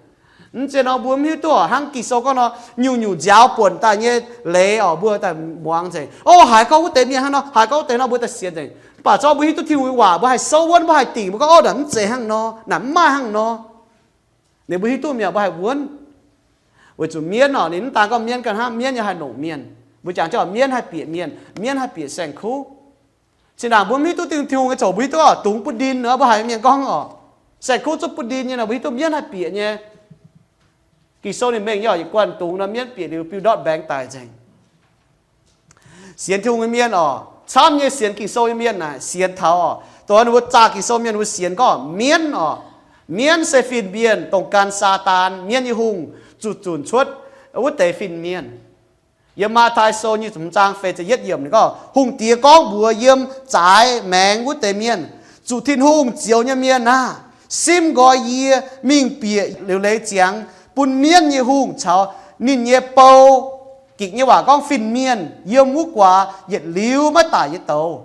Mv zeiz nor mbuo mv hiuv duqv oc, hnangv Ging-Sou gorngv nor, nyungc-nyungc nziaaux buonc daaih nyei leiz oc, mbuo daaih muangx nzengc. Ov, haiz gorngv wuov deix mienh hnangv nor, haiz gorngv wuov deix nor, mbuo daaih sienx nzengc. Mv baac zorqv mbuo hiuv duqv Tin-Hungh waac, mbuo haih souv wuonv, mbuo haih dingc, mbuo gorngv, Ov, naaic mv zeiz hnangv nor, naaic mv maaih hnangv nor. Ninh mbuo hiuv duqv mi'aqv, mbuo haih wuonv. Weic zuqc mienh oc, ninh mv daan gorngv mienh ganh hnangv, mienh yaac haih longc mienh. Mbuo jangx jienv oc, mienh haih bieqc mienh, mienh haih bieqc saeng-kuv. Zinh ndaangc mbuo mv hiuv duqv Tin-Hungh nyei ziangh hoc, mbuo hiuv duqv oc, dungz butv-ndin nor, mbuo haiz mienh gorngv oc, saeng-kuv zungv butv-ndin nyei nor, mbuo hiuv duqv mienh haih bieqc nyei. Ging-Sou ninh mengh nyei oc, yietc guanh dungz nor mienh bieqc liuz biux ndortv mbaengx daic nzengc. Sienx Tin-Hungh nyei mienh oc, camv nyei sienx Ging-Sou nyei mienh naaic, sienx taux oc, dongh ninh mbuo zaah Ging-Sou mienh, ninh mbuo sienx gorngv mienh oc, mienh se fin-mienh, dongh gan Saadaan, mienh nyei hungh, zuqc zunc cuotv wuov deix fin-mienh. Yiem Matv^tai Sou nyic ziepc hmz zaang feix ziepc yietv yiemc ninh gorngv, Hungh Diex gorngv mbuox yiem zaaix maengx wuov deix mienh, Zuqc Tin-Hungh zioux nyei mienh aah! Simv nqoi yie mingh bieqc liuc leiz ziangx bun mienh nyei hungh caux ninh nyei bou, gikc nyei waac gorngv fin-mienh, yiem wuov guaax yietc liuz maiv daic nyei douz.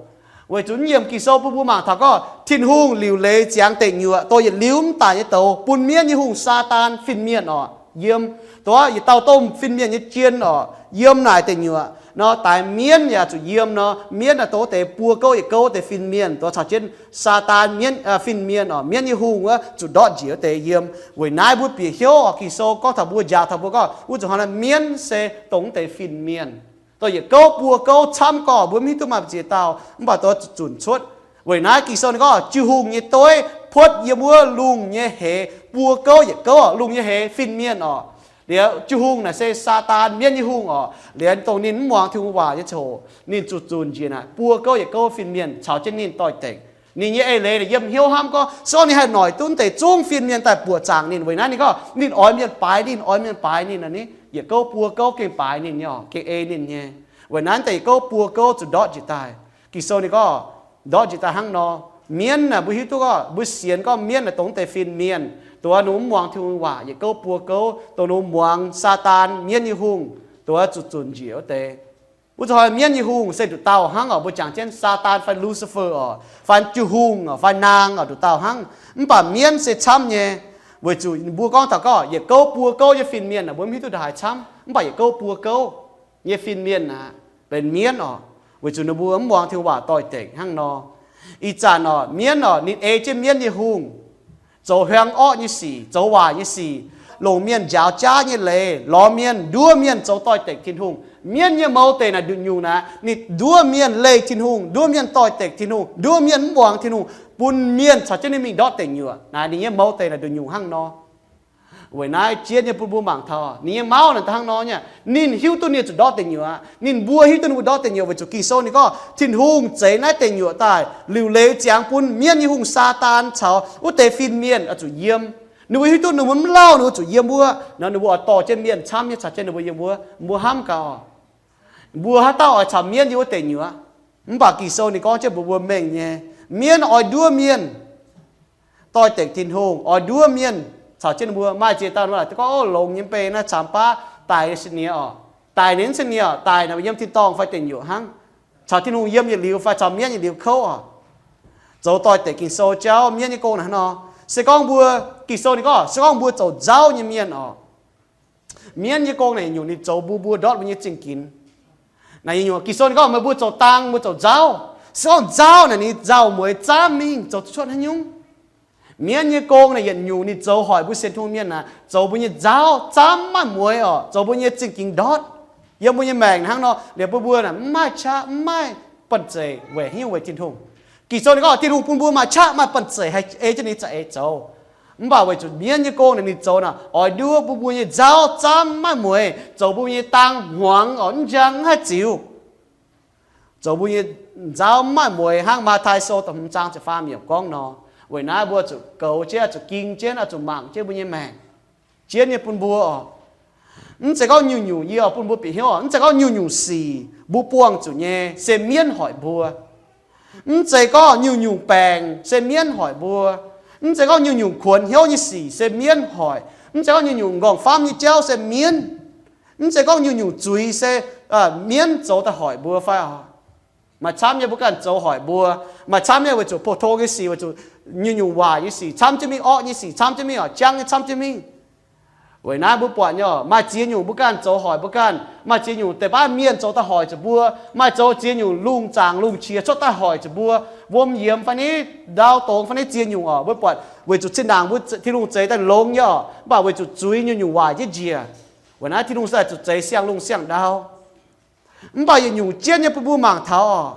Weic zuqc naaiv yiemc Ging-Sou bun mbuo mangc taux gorngv Tin-Hungh liuc leiz ziangx deic nyuoqc dongh yietc liuz mv daic nyei douz bun mienh nyei hungh, Saadaan, fin-mienh oc, yiem. Dongh yietc dauh domh fin-mienh nyei jien oc, yiem naaic deic nyuoqc nor, daix mienh yaac zuqc yiem nor, mienh naaic dongh wuov deix buo gouv yietc gouv deix fin-mienh, dongh caux jienv Saadaan mienh, fin-mienh oc, mienh nyei hungh wuov zuqc ndortv njiec wuov deix yiem. Weic naaiv mbuo bieqc hnyouv oc, Ging-Sou gorngv taux mbuo, njaaux taux mbuo gorngv, wuov zuqc hnangv naaiv, mienh se dongh wuov deix fin-mienh. Dongh yietc gouv buo gouv camv gorqv, mbuo mv hiuv duqv maaih ziex dauh, mv baac dongh zuqc zunc cuotv. Weic naaiv Ging-Sou ninh gorngv, Jiu-hungh nyei doiv puotv yiem wuov lungh nyei heix buo gouv yietc gouv, lungh nyei heix fin-mienh oc. Liuz jiu-hungh naaic se Saadaan, mienh nyei hungh oc. Liuz dongh ninh mv muangx Tin-Hungh waac nyei ziangh hoc, ninh zuqc zunc njiec naaic buo gouv yietc gouv fin-mienh caux jienv ninh doix-dekc. Ninh nyei eix leiz yiem hnyouv hnamv gorngv, se gorngv ninh haih noic duqv deix zungv fin-mienh daaih buoqc zaangc ninh. Weic naaiv ninh gorngv ninh oix mienh baaix ninh, oix mienh baaix ninh, yietc gouv buo gouv gengh baaix ninh nyei, gengh ei ninh nyei. Weic naaiv deix yietc gouv buo gouv zuqc ndortv njiec daaih. Ging-Sou ninh gorngv, ndortv njiec daaih hnangv nor. Mienh naaic mbuo hiuv duqv gorngv, mbuo sienx gorngv mienh naaic dongh deix fin-mienh, dongh wuov ninh mv muangx Tin-Hungh waac, yietc gouv buo gouv, dongh ninh muangx Saadaan, mienh nyei hungh, dongh wuov zuqc zunc njiec wuov deix. Wuov zuqc hnoi mienh nyei hungh se nduqc dauh hnangv oc, mbuo jangx jienv Saadaan fai Lucifer oc, fai jiu-hungh oc, fai naang oc, nduqc dauh hnangv. Mv baac mienh se camv nyei, weic zuqc mbuo gorngv taux gorngv yietc gouv buo gouv nyei fin-mienh naaic, mbuo mv hiuv duqv ndongc haaix camv, mv baac yietc gouv buo gouv nyei fin-mienh naaic benx mienh oc, weic zuqc ninh mbuo mv muangx Tin-Hungh waac doix-dekc hnangv nor. Ih zanc oc, mienh oc, ninh ei jienv mienh nyei hungh zoux hiuang orqv nyei sic, zoux waaic nyei sic, longc mienh njaaux jaav nyei leiz, lorz mienh, nduov mienh zoux doix-dekc Tin-Hungh. Mienh nyei mouz deic naaic nduqc nyungc naaic, ninh nduov mienh leih Tin-Hungh, nduov mienh doix-dekc Tin-Hungh, nduov mienh mv muangx Tin-Hungh, bun mienh caux jienv ninh mingh ndortv deic nyuoqc. Naaic ninh nyei mouz deic naaic nduqc nyungc hnangv nor. Weic naaiv jienv nyei bun mbuo mangc taux ninh nyei mauv naaic hnangv nor nyei. Ninh hiuv duqv ninh zuqc ndortv deic nyuoqc aqv. Ninh mbuo hiuv duqv ninh mbuo ndortv deic nyuoqc weic zuqc Ging-Sou ninh gorngv Tin-Hungh zeix naaiv deic nyuoqc daaih liuc leiz ziangx bun mienh nyei hungh Saadaan caux wuov deix fin-mienh oix zuqc yiem. Ninh mbuo hiuv duqv ninh mbuo mv lauh ninh mbuo zuqc yiem wuov nor, ninh mbuo oix dorh jienv mienh camv nyei caux jienv ninh mbuo yiem wuov. Mbuo hnamv gaax, mbuo haaix dauh oix caux mienh yiem wuov deic nyuoqc? Mv baac Ging-Sou ninh gorngv jienv mbuox mbuo mengh nyei, mienh oix nduov mienh doix-dekc Tin-Hungh, oix nduov mienh caux jienv ninh mbuo. Maaih ziex dauh nor, gorngv, Ov, longx nyei mv bei naaiv camx baav daic se niex oc. Daic ninh se niex oc, daic naaic yiem tin-dorngh fai deic nyuoqc hnangv, caux Tin-Hungh yiem yietc liuz fai caux mienh yietc liuz kouv oc. Zoux doix-dekc Ging-Sou jauv, mienh nyei gong naaic hnangv nor. Se gorngv mbuo, Ging-Sou ninh gorngv, se gorngv mbuo zoux nzauv nyei mienh oc, mienh nyei gong naaic nyungc ninh zoux mbuo, mbuo ndortv mbuo nyei zingh ginx. Naaic nyungc Ging-Sou ninh gorngv meih mbuo zoux dang, mbuo zoux nzauv. Se gorngv nzauv naaic ninh nzauh mueiz zaamv mingh zoux cuotv haaix nyungc. Mienh nyei gong naaic yietc nyungc ninh zoux hoic mbuo sienx Tin-Hungh mienh naaic, zoux mbuo nyei nzauv zaamv maiv mueiz oc, zoux mbuo nyei zingh ginx ndortv, yiem mbuo nyei maengc hnangv nor. Liuz bun mbuo naaic mv maaih qaqv, mv maaih banh zeic weic haaix nyungc? Weic Tin-Hungh. Ging-Sou ninh gorngv Tin-Hungh bun mbuo maaih qaqv maaih banh zeic haih ei jienv ninh za'eix zoux. Mv baac weic zuqc mienh nyei gong naaic ninh zoux naaic oix nduov bun mbuo nyei nzauv zaamv maiv mueiz, zoux mbuo nyei dang hmuangx oc, mv njang mv haih ziux, zoux mbuo nyei nzauv maiv mueiz hnangv Matv^tai Sou da'hmz zaang ziepc faam yiemc gorngv nor. Weic naaiv mbuo zuqc goux jienv, zuqc ging jienv, zuqc mangc jienv mbuo nyei maengc, jienv nyei bun mbuo oc. Mv zeiz gorngv nyungc-nyungc, yie oix bun mbuo bieqc hnyouv, mv zeiz gorngv nyungc-nyungc sic mbuo buangh zuqc nyei se mienv hoic mbuo. Mv zeiz gorngv nyungc-nyungc baengc se mienv hoic mbuo. Mv zeiz gorngv nyungc-nyungc kuonx hnyouv nyei sic se mienv hoic. Mv zeiz gorngv nyungc-nyungc nqorngv-famv nyei jauv se mienv. Mv zeiz gorngv nyungc-nyungc zuiz se mienv zoux daaih hoic mbuo fai oc. Maaih camv nyei mbuo ganh zoux hoic mbuo. Maaih camv nyei weic zuqc pou-tong nyei sic, weic zuqc nyungc-nyungc waaic nyei sic camv jienv mingh, orqv nyei sic camv jienv mingh, jangv nyei camv jienv mingh. Weic naaiv mbuo buatc nyei, maaih ziex nyungc mbuo ganh zoux hoic mbuo ganh. Maaih ziex nyungc deix baav mienh zoux daaih hoic zuqc mbuo. Maaih zoux ziex nyungc lungh zaangc lungh qiex cuotv daaih hoic zuqc mbuo. Wuom yiemx fai niv, ndau dongz fai niv, ziex nyungc oc. Mbuo buatc weic zuqc zinh ndaangc mbuo Tin-Hungh zeix daaih longx nyei oc, mv baac weic zuqc zuiz nyungc-nyungc waaic jienv njiec. Weic naaiv Tin-Hungh se zuqc zeix siang-lungh siang-ndau. Mv baac yietc nyungc jienv nyei bun mbuo mangc taux oc.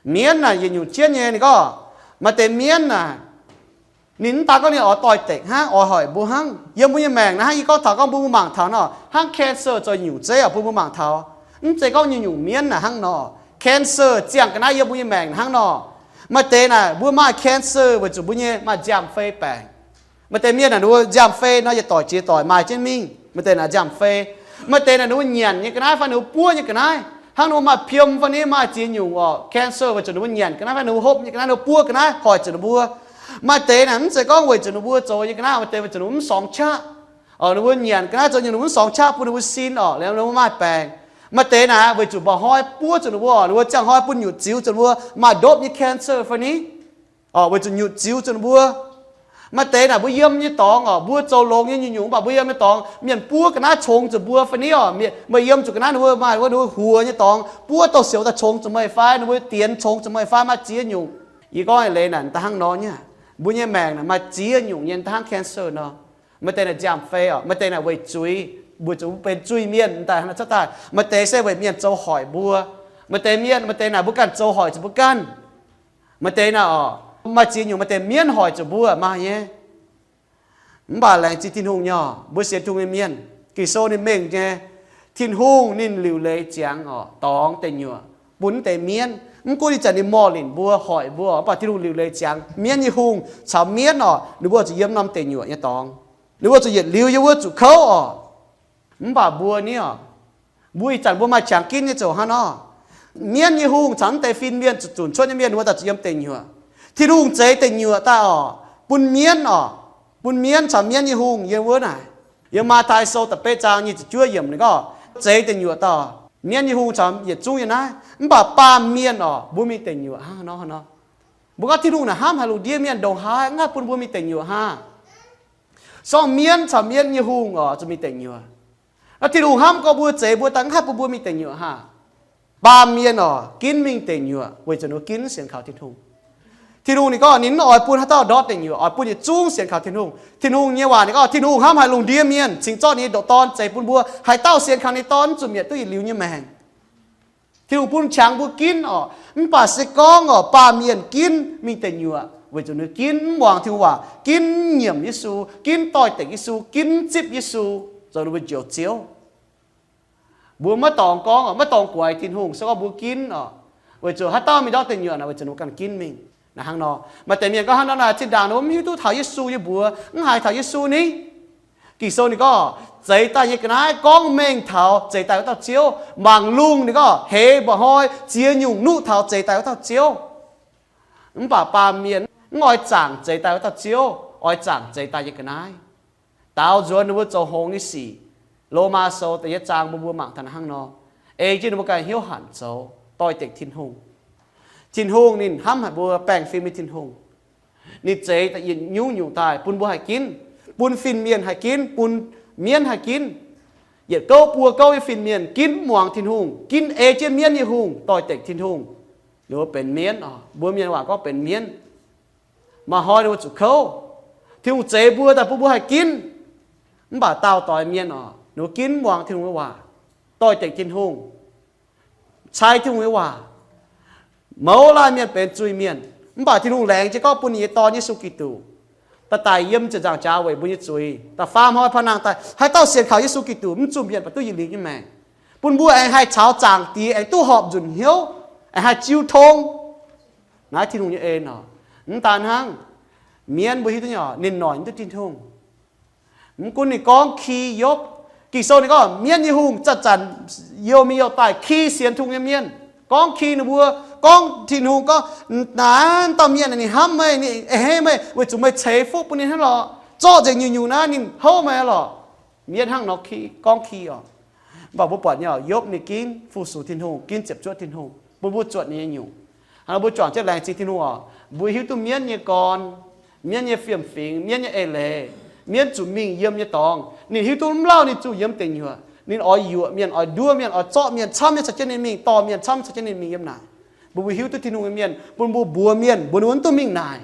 Mienv naaic yietc nyungc jienv nyei ninh gorngv, maaih deix mienv naaic, ninh mv daan gorngv ninh oix doix-dekc hnangv, oix hoic mbuo hnangv. Yiem mbuo nyei maengc naaiv hnangv yie gorngv taux gorngv mbuo mbuo mangc taux nor, hnangv cancer zoux nyungc zeiv oc, bun mbuo mangc taux. Mv zeiz gorngv nyungc-nyungc mienv naaic hnangv nor. Cancer ziangh ga'naaiv yiem mbuo nyei maengc hnangv nor. Maaih deix naaic mbuo maaih cancer weic zuqc mbuo nyei maaih nziaamv-fei baengc. Maaih deix mienh naaic ninh mbuo nziaamv-fei nor yietc doic jiex doic maaih jienv mingh. Maaih deix naaic nziaamv-fei. Maaih deix naaic ninh mbuo nyanc nyei ga'naaiv fai ninh mbuo buov nyei ga'naaiv, hnangv ninh mbuo maaih piom fai niv, maaih ziex nyungc oc, cancer weic zuqc ninh mbuo nyanc ga'naaiv fai ninh mbuo hopv nyei ga'naaiv, ninh mbuo buov ga'naaiv hoic zuqc ninh mbuo. Maaih deix naaic mv zeiz gorngv weic zuqc ninh mbuo zoux nyei ga'naaiv, maaih deix weic zuqc ninh mbuo mv sorngx qaqv. Ninh mbuo nyanc ga'naaiv zoux nyungc ninh mbuo mv sorngx qaqv bun ninh mbuo sin oc, liuz ninh mbuo maaih baengc. Maaih deix naaic weic zuqc mba'hnoi buov zuqc ninh mbuo, ninh mbuo ziangh hnoi bun nyutc ziux zuqc ninh mbuo maaih ndopv nyei cancer fai niv. Weic zuqc nyutc ziux zuqc ninh mbuo. Maaih deix naaic mbuo yiem nyei dorngx oc, mbuo zoux longx nyei nyungc-nyungc, mv baac mbuo yiem nyei dorngx mienh buov ga'naaiv congx zuqc mbuo fai niv oc. Meih yiem zuqc ga'naaiv ninh mbuo maaih wuov ninh mbuo huox nyei dorngx buov douh sioux daaih congx zuqc meih fai, ninh mbuo dienx congx zuqc meih fai, maaih ziex nyungc. Yie gorngv leiz naaic da'hnangv nor nyei. Mbuo nyei maengc naaic maaih ziex nyungc nyei da'hnangv cancer nor. Maaih deix naaic nziaamv-fei oc, maaih deix naaic weic zuiz, weic zuqc mbuo benx zuiz-mienh daaih cuotv daaih. Maaih deix se weic mienh zoux hoic mbuo. Maaih deix mienh, maaih deix naaic mbuo ganh zoux hoic zuqc mbuo ganh. Maaih deix naaic oc, maaih ziex nyungc, maaih deix mienv hoic zuqc mbuo maaih nyei. Mv baac laengz zingh Tin-Hungh nyei oc, mbuo sienx Tin-Hungh nyei mienh, Ging-Sou ninh mengh nyei, Tin-Hungh ninh liuc leiz ziangx oc, dorngx deic nyuoqc bun deix mienv. Mv gunv ih zanc ninh morh linc mbuo, hoic mbuo, mv baac Tin-Hungh liuc leiz ziangx mienv nyei hungh caux mienv oc, ninh mbuo zuqc yiem norm deic nyuoqc nyei dorngx. Ninh mbuo zuqc yietc liuz yiem wuov zuqc kouv oc. Mv baac mbuo niv oc, mbuo ih zanc mbuo maaih qangx ginv nyei ziouc hnangv nor. Mienv nyei hungh caux naaiv deix fin-mienh zuqc zunc cuotv nyei mienh, ninh mbuo daaih zuqc yiem deic nyuoqc. Tin-Hungh zeix deic nyuoqc daaih oc, bun mienv oc, bun mienv caux mienv nyei hungh yiem wuov naaic. Yiem Matv^tai Sou da'betv zaang nyic ziepc juov yiemc ninh gorngv, zeix deic nyuoqc daaih, mienv nyei hungh caux yietc zungv yiem naaiv. Mv baac baamh mienh oc, mbuo mingh deic nyuoqc hnangv nor, hnangv nor. Mbuo gorngv Tin-Hungh naaic hnamv haaix lungh ndiev mienh ndongc haaix, mv haih bun mbuo mingh deic nyuoqc haa? Sorng mienv caux mienv nyei hungh oc, zuqc mingh deic nyuoqc. Naaiv Tin-Hungh hnamv gorngv mbuo zeix mbuo daaih, mv haih bun mbuo mingh deic nyuoqc haa? Baamh mienh oc, ginv mingh deic nyuoqc weic zuqc ninh mbuo ginv sienx kaux Tin-Hungh. Tin-Hungh ninh gorngv ninh mv oix bun haaix dauh ndortv deic nyuoqc, oix bun yietc zungv sienx kaux Tin-Hungh. Tin-Hungh nyei waac ninh gorngv Tin-Hungh hnamv haaix lungh ndiev mienh, cingx zorqv ninh nyei ndoqc Dorn zeix bun mbuo, haaix dauh sienx kaux ninh nyei Dorn zunc mietc duqv yietc liuz nyei maengc. Tin-Hungh bun qangx mbuo ginv oc, mv baac se gorngv oc, baamh mienh ginv mingh deic nyuoqc weic zuqc ninh ginv mv muangx Tin-Hungh waac, ginv mv nyiemc Yesu, ginv doix-dekc Yesu, ginv mv zipv Yesu zoux ninh mbuo njoux Ziouv. Mbuo maiv dorngx gorngv oc, maiv dorngx guaix Tin-Hungh, se gorngv mbuo ginv oc, weic zuqc haaix dauh mingh ndortv deic nyuoqc naaic, weic zuqc ninh mbuo ganh ginv mingh. Naaic hnangv nor, maaih deix mienh gorngv hnangv nor naaic, zinh ndaangc ninh mbuo mv hiuv duqv taux Yesu nyei mbuox, mv haiz taux Yesu ni. Ging-Sou ninh gorngv, zeix daaih nyei ga'naaiv gorngv mengh taux zeix daaih wuov dauh Ziouv. Mangc lungh ninh gorngv heix mba'hnoi ziex nyungc nuqv taux zeix daaih wuov dauh Ziouv. Mv baac baamh mienh mv oix zaangc zeix daaih wuov dauh Ziouv, oix zaangc zeix daaih nyei ga'naaiv. Daaux nzuonx ninh mbuo zoux hngongx nyei sic. Lomaa Sou da'yietv zaang mbuo mbuo mangc taux hnangv nor, ei jienv ninh mbuo ganh hnyouv hanc zoux, doix-dekc Tin-Hungh. Tin-Hungh ninh hnamv haic mbuo, baengh fim nyei Tin-Hungh. Ninh zeix daaih yietc nyungc-nyungc daaih bun mbuo haih ginv, bun fin-mienh haih ginv, bun mienv haih ginv. Yietc gouv buo gouv nyei fin-mienh ginv mv muangx Tin-Hungh, ginv ei jienv mienv nyei hungh, doix-dekc Tin-Hungh. Ninh mbuo benx mienv oc, mbuo mienh waac gorngv benx mienv. Maaih hnoi ninh mbuo zuqc kouv. Tin-Hungh zeix mbuo daaih bun mbuo haih ginv. Mv baac daauh doix mienh oc, ninh mbuo ginv mv muangx Tin-Hungh nyei waac, doix-dekc Tin-Hungh, cai Tin-Hungh nyei waac. Mouz laanh mienh benx zuiz-mienh, mv baac Tin-Hungh laengz jienv gorngv bun ninh nyei Dorn, Yesu Giduc, daaih daic yiem ziepc nzaangc jaax weic mbuo nyei zuiz, da'faam hnoi paan nangh daaih. Haaix dauh sienx kaux Yesu Giduc mv zunh mienh baac duqv yietc liuz nyei maengc, bun mbuo aengx haih caux Zaangc Diex aengx duqv horpc nzunc hnyouv, aengx haih jiu tong. Naaiv Tin-Hungh nyei en oc. Mv daan hnangv, mienv mbuo hiuv duqv nyei oc, ninh noic mv duqv Tin-Hungh. Mv gunv ninh gorngv ki Yopv, Ging-Sou ninh gorngv mienv nyei hungh zanc-zanc youh mingh youh daaih ki sienx Tin-Hungh nyei mienh. Gorngv ki ninh mbuo, gorngv Tin-Hungh gorngv, naaiv dauh mienh ninh hnamv meih, ninh a'hneiv meih, weic zuqc meih ceix fuqv bun ninh hnangv lorqc. Zorqv nzengc nyungc-nyungc naaiv ninh houv meih lorqc. Mienv hnangv nor ki, gorngv ki oc. Mv baac mbuo buatc nyei oc, Yopv ninh ginv fu-sux Tin-Hungh, ginv ziepc zuoqv Tin-Hungh bun mbuo zuotc ninh nyei nyungc. Hnangv nor mbuo juangc jienv laengz zingh Tin-Hungh oc, mbuo hiuv duqv mienv nyei gorn, mienv nyei fiem-fingx, mienv nyei eix leiz, mienv zuqc mingh yiem nyei dorngx, ninh hiuv duqv mv lauh ninh zuqc yiem deic nyuoqc, ninh oix yuoqc mienh, oix nduov mienh, oix zorqv mienh camv nyei caux jienv ninh mingh, dorh mienh camv caux jienv ninh mingh yiem naaic. Mbuo, mbuo hiuv duqv Tin-Hungh nyei mienh bun mbuo mbuox mienh, mbuo, ninh mbuo mv duqv mingh naaic.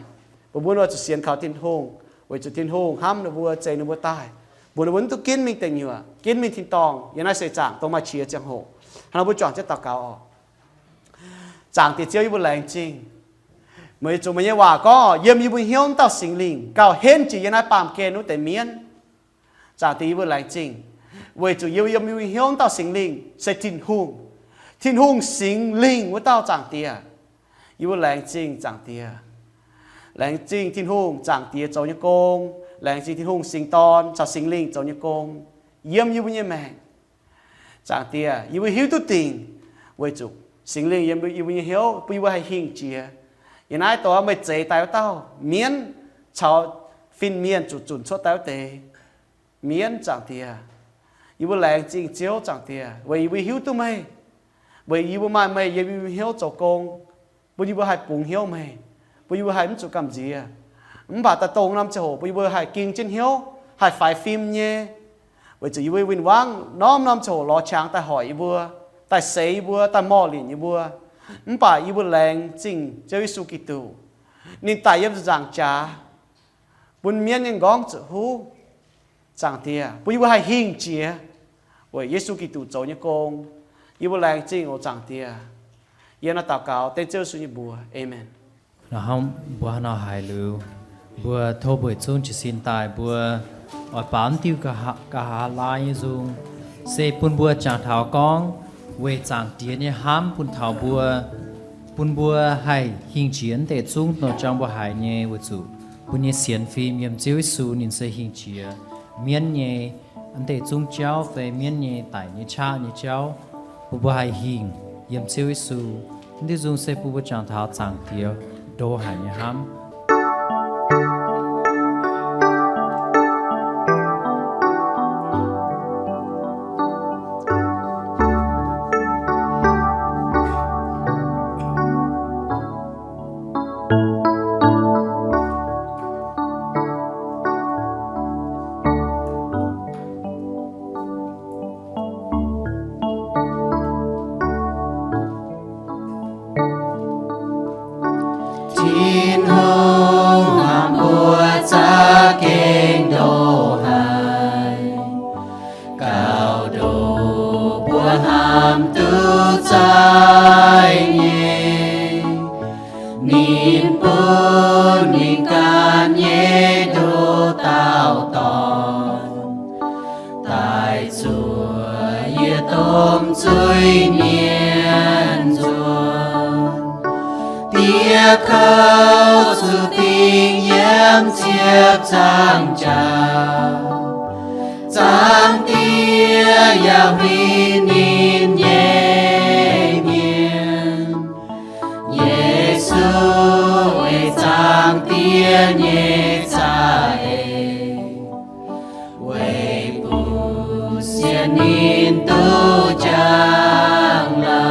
Mbuo, mbuo nor zuqc sienx kaux Tin-Hungh, weic zuqc Tin-Hungh hnamv ninh mbuo, zeix ninh mbuo daaih, mbuox ninh mbuo mv duqv ginv mingh deic nyuoqc, ginv mingh tin-dorngh. Yiem naaiv seix zaangc dongh maaih qiex ziangh hoc. Hnangv nor mbuo juangc jienv daux gaux oc. Zaangc Diex Ziouv, yie mbuo laengz zingh meih, weic zuqc meih nyei waac gorngv, yiem yie mbuo hnyouv wuov dauh Singx Lingh gauh henv jiex yiem naaiv baamh gen wuov deix mienv. Zaangc Diex, yie mbuo laengz zingh, weic zuqc yiem, yiem yie mbuo hnyouv wuov dauh Singx Lingh se Tin-Hungh, Tin-Hungh Singx Lingh wuov dauh. Zaangc Diex, yie mbuo laengz zingh Zaangc Diex. Laengz zingh Tin-Hungh Zaangc Diex zoux nyei gong. Laengz zingh Tin-Hungh Singx Dorn caux Singx Lingh zoux nyei gong yiem yie mbuo nyei maengc. Zaangc Diex, yie mbuo hiuv duqv dingc, weic zuqc Singx Lingh yiem yie mbuo nyei hnyouv bun yie mbuo haih hingh jiex. Yiem naaiv dongh meih zeix daaih wuov dauh mienv caux fin-mienh zuqc zunc cuotv daaih wuov deix mienv. Zaangc Diex, yie mbuo laengz zingh Ziouv Zaangc Diex, weic yie mbuo hiuv duqv meih, weic yie mbuo maaih meih yiem yie mbuo hnyouv zoux gong, bun yie mbuo haih bungx hnyouv meih, bun yie mbuo haih mv zuqc gamh nziex. Mv baac daaih dongh norm ziangh hoc bun yie mbuo haih ging jienv hnyouv, haih faix fim nyei, weic zuqc yie mbuo win-wangv norm-norm ziangh hoc lorz qangx daaih hoic yie mbuo, daaih seix yie mbuo, daaih morh linc yie mbuo. Mv baac yie mbuo laengz zingh Ziouv Yesu Giduc, ninh daic yiem ziepc nzaangc jaax bun mienv nyei m'nqorngv zuqc huv. Zaangc Diex, bun yie mbuo haih hingh jiex weic Yesu Giduc zoux nyei gong. Yie mbuo laengz zingh oc Zaangc Diex. Yie nor daux gaux dengv Ziouv Yesu nyei mbuox. Aamen. Nor hnangv mbuo nor haiz liuz, mbuo tov mbuo yietc zungv jiez sin daaih, mbuo oix baaux mv diuh nqa'haav laai nyei nzung, se bun mbuo jangx taux gorngv weic Zaangc Diex nyei hnamv bun taux mbuo, bun mbuo haih hingh jiex mv deix zungv nor jangx mbuo haiz nyei, weic zuqc mbuo nyei sienx fim yiem Ziouv Yesu ninh se hingh jiex mienv nyei mv deix zungv jauv fai mienv nyei daic nyei qaqv nyei jauv, bun mbuo haih hingh yiem Ziouv Yesu. Mv diuh nzung se bun mbuo jangx taux Zaangc Diex ndo haic nyei hnamv. Tin-Hungh hnamv mbuo za'gengh ndoh haic, gauh ndoh mbuo hnamv duqv zaiv nyei. Ninh bun ninh ganh nyei ndoh dauh Dorn daaih zuoqc yie domh zuiz-mienh nzuonx. Diex kouv zuqc dingh yiem ziepc nzaangc jauv, Zaangc Diex yaac huin ninh nyei mienh. Yesu weic Zaangc Diex nyei za'eix, weic bun sienx ninh duqv njang-laangc.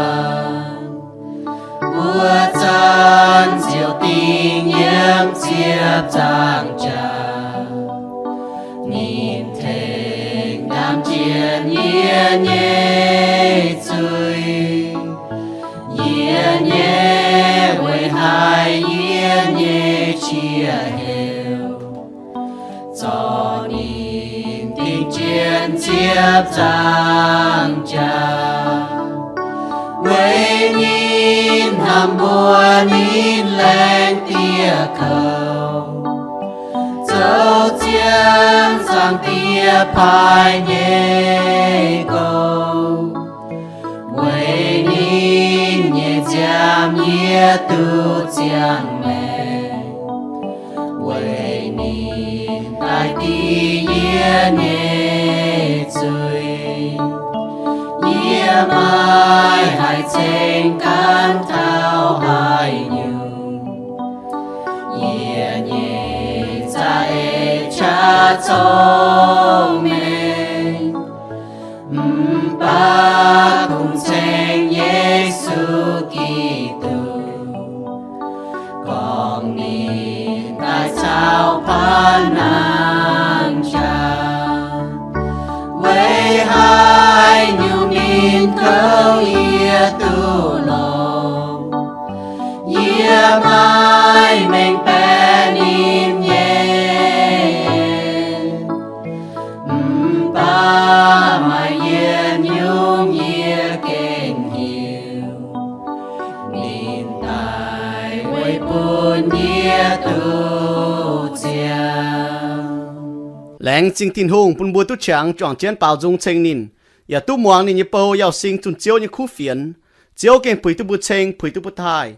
Mbuo zanc ziouc dingh yiem ziepc nzaangc jauv. Ninh tengx ndaamv jienv yie nyei zuiz. Yie nyei weic haiz yie nyei qiex heuc, zorqv ninh dingh jienv ziepc nzaangc jauv. Weic ninh hnamv mbuo, ninh laengz dieh kouv, zoux ziangx Zaangc Diex paaiv nyei gong. Weic ninh nyei nziaamv yie duqv ziangh maengc, weic ninh daaih dix yie nyei zuiz. Yie maiv haih ceng gaanv taux haaix nyungc. Yie nyei za'eix qaqv cong-mengh, mv baac kungx ceng Yesu Giduc, gorngv ninh daaih caux paanv nangh jaax. Weic haaix nyungc ninh kouv yie duqv longx, yie maiv mengh baeqc ninh nyei. Mv baac maaih yietc nyungc yie gengh hiuv, ninh daaih weic bun yie duqv ziangh. Laengz zingh Tin-Hungh bun mbuo duqv qangx juangc jienv baaux nzung ceng ninh, yaac duqv muangx ninh nyei bou Yauh Sing zunh Ziouv nyei kuv fienx. Ziouv gengh puix duqv mbuo ceng, puix duqv mbuo taaih.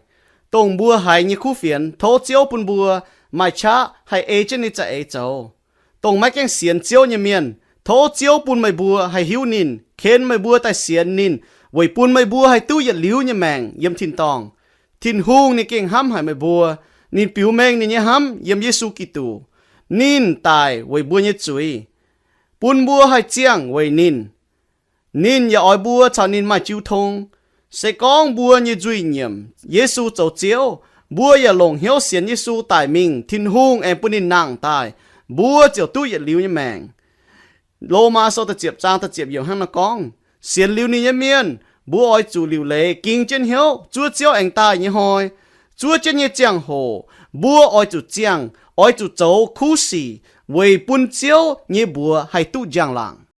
Dongh mbuo haiz nyei kuv fienx, tov Ziouv bun mbuo maaih qaqv haih ei jienv ninh za'eix zoux. Dongh maiv gaengh sienx Ziouv nyei mienh, tov Ziouv bun meih mbuo haih hiuv ninh, ken meih mbuo daaih sienx ninh, weic bun meih mbuo haih duqv yietc liuz nyei maengc yiem tin-dorngh. Tin-Hungh ninh gengh hnamv haic meih mbuo. Ninh biux mengh ninh nyei hnamv yiem Yesu Giduc. Ninh daic weic mbuo nyei zuiz, bun mbuo haih ziangh weic ninh. Ninh yaac oix mbuo caux ninh maaih jiu tong. Se gorngv mbuo nyei nzuih nyiemc Yesu zoux Ziouv, mbuo yaac longc hnyouv sienx Yesu daic mingh, Tin-Hungh aengx bun ninh nangh daaih, mbuo ziouc duqv yietc liuz nyei maengc. Lomaa Sou da'ziepc zaang da'ziepc yiemc hnangv naaiv gorngv, sienx liuz ninh nyei mienh, mbuo oix zuqc liuc leiz ging jienv hnyouv, zuov Ziouv aengx daaih nyei hnoi. Zuov jienv nyei ziangh hoc mbuo oix zuqc ziangh, oix zuqc zoux kuv sic weic bun Ziouv nyei mbuox haih duqv njang-laangc.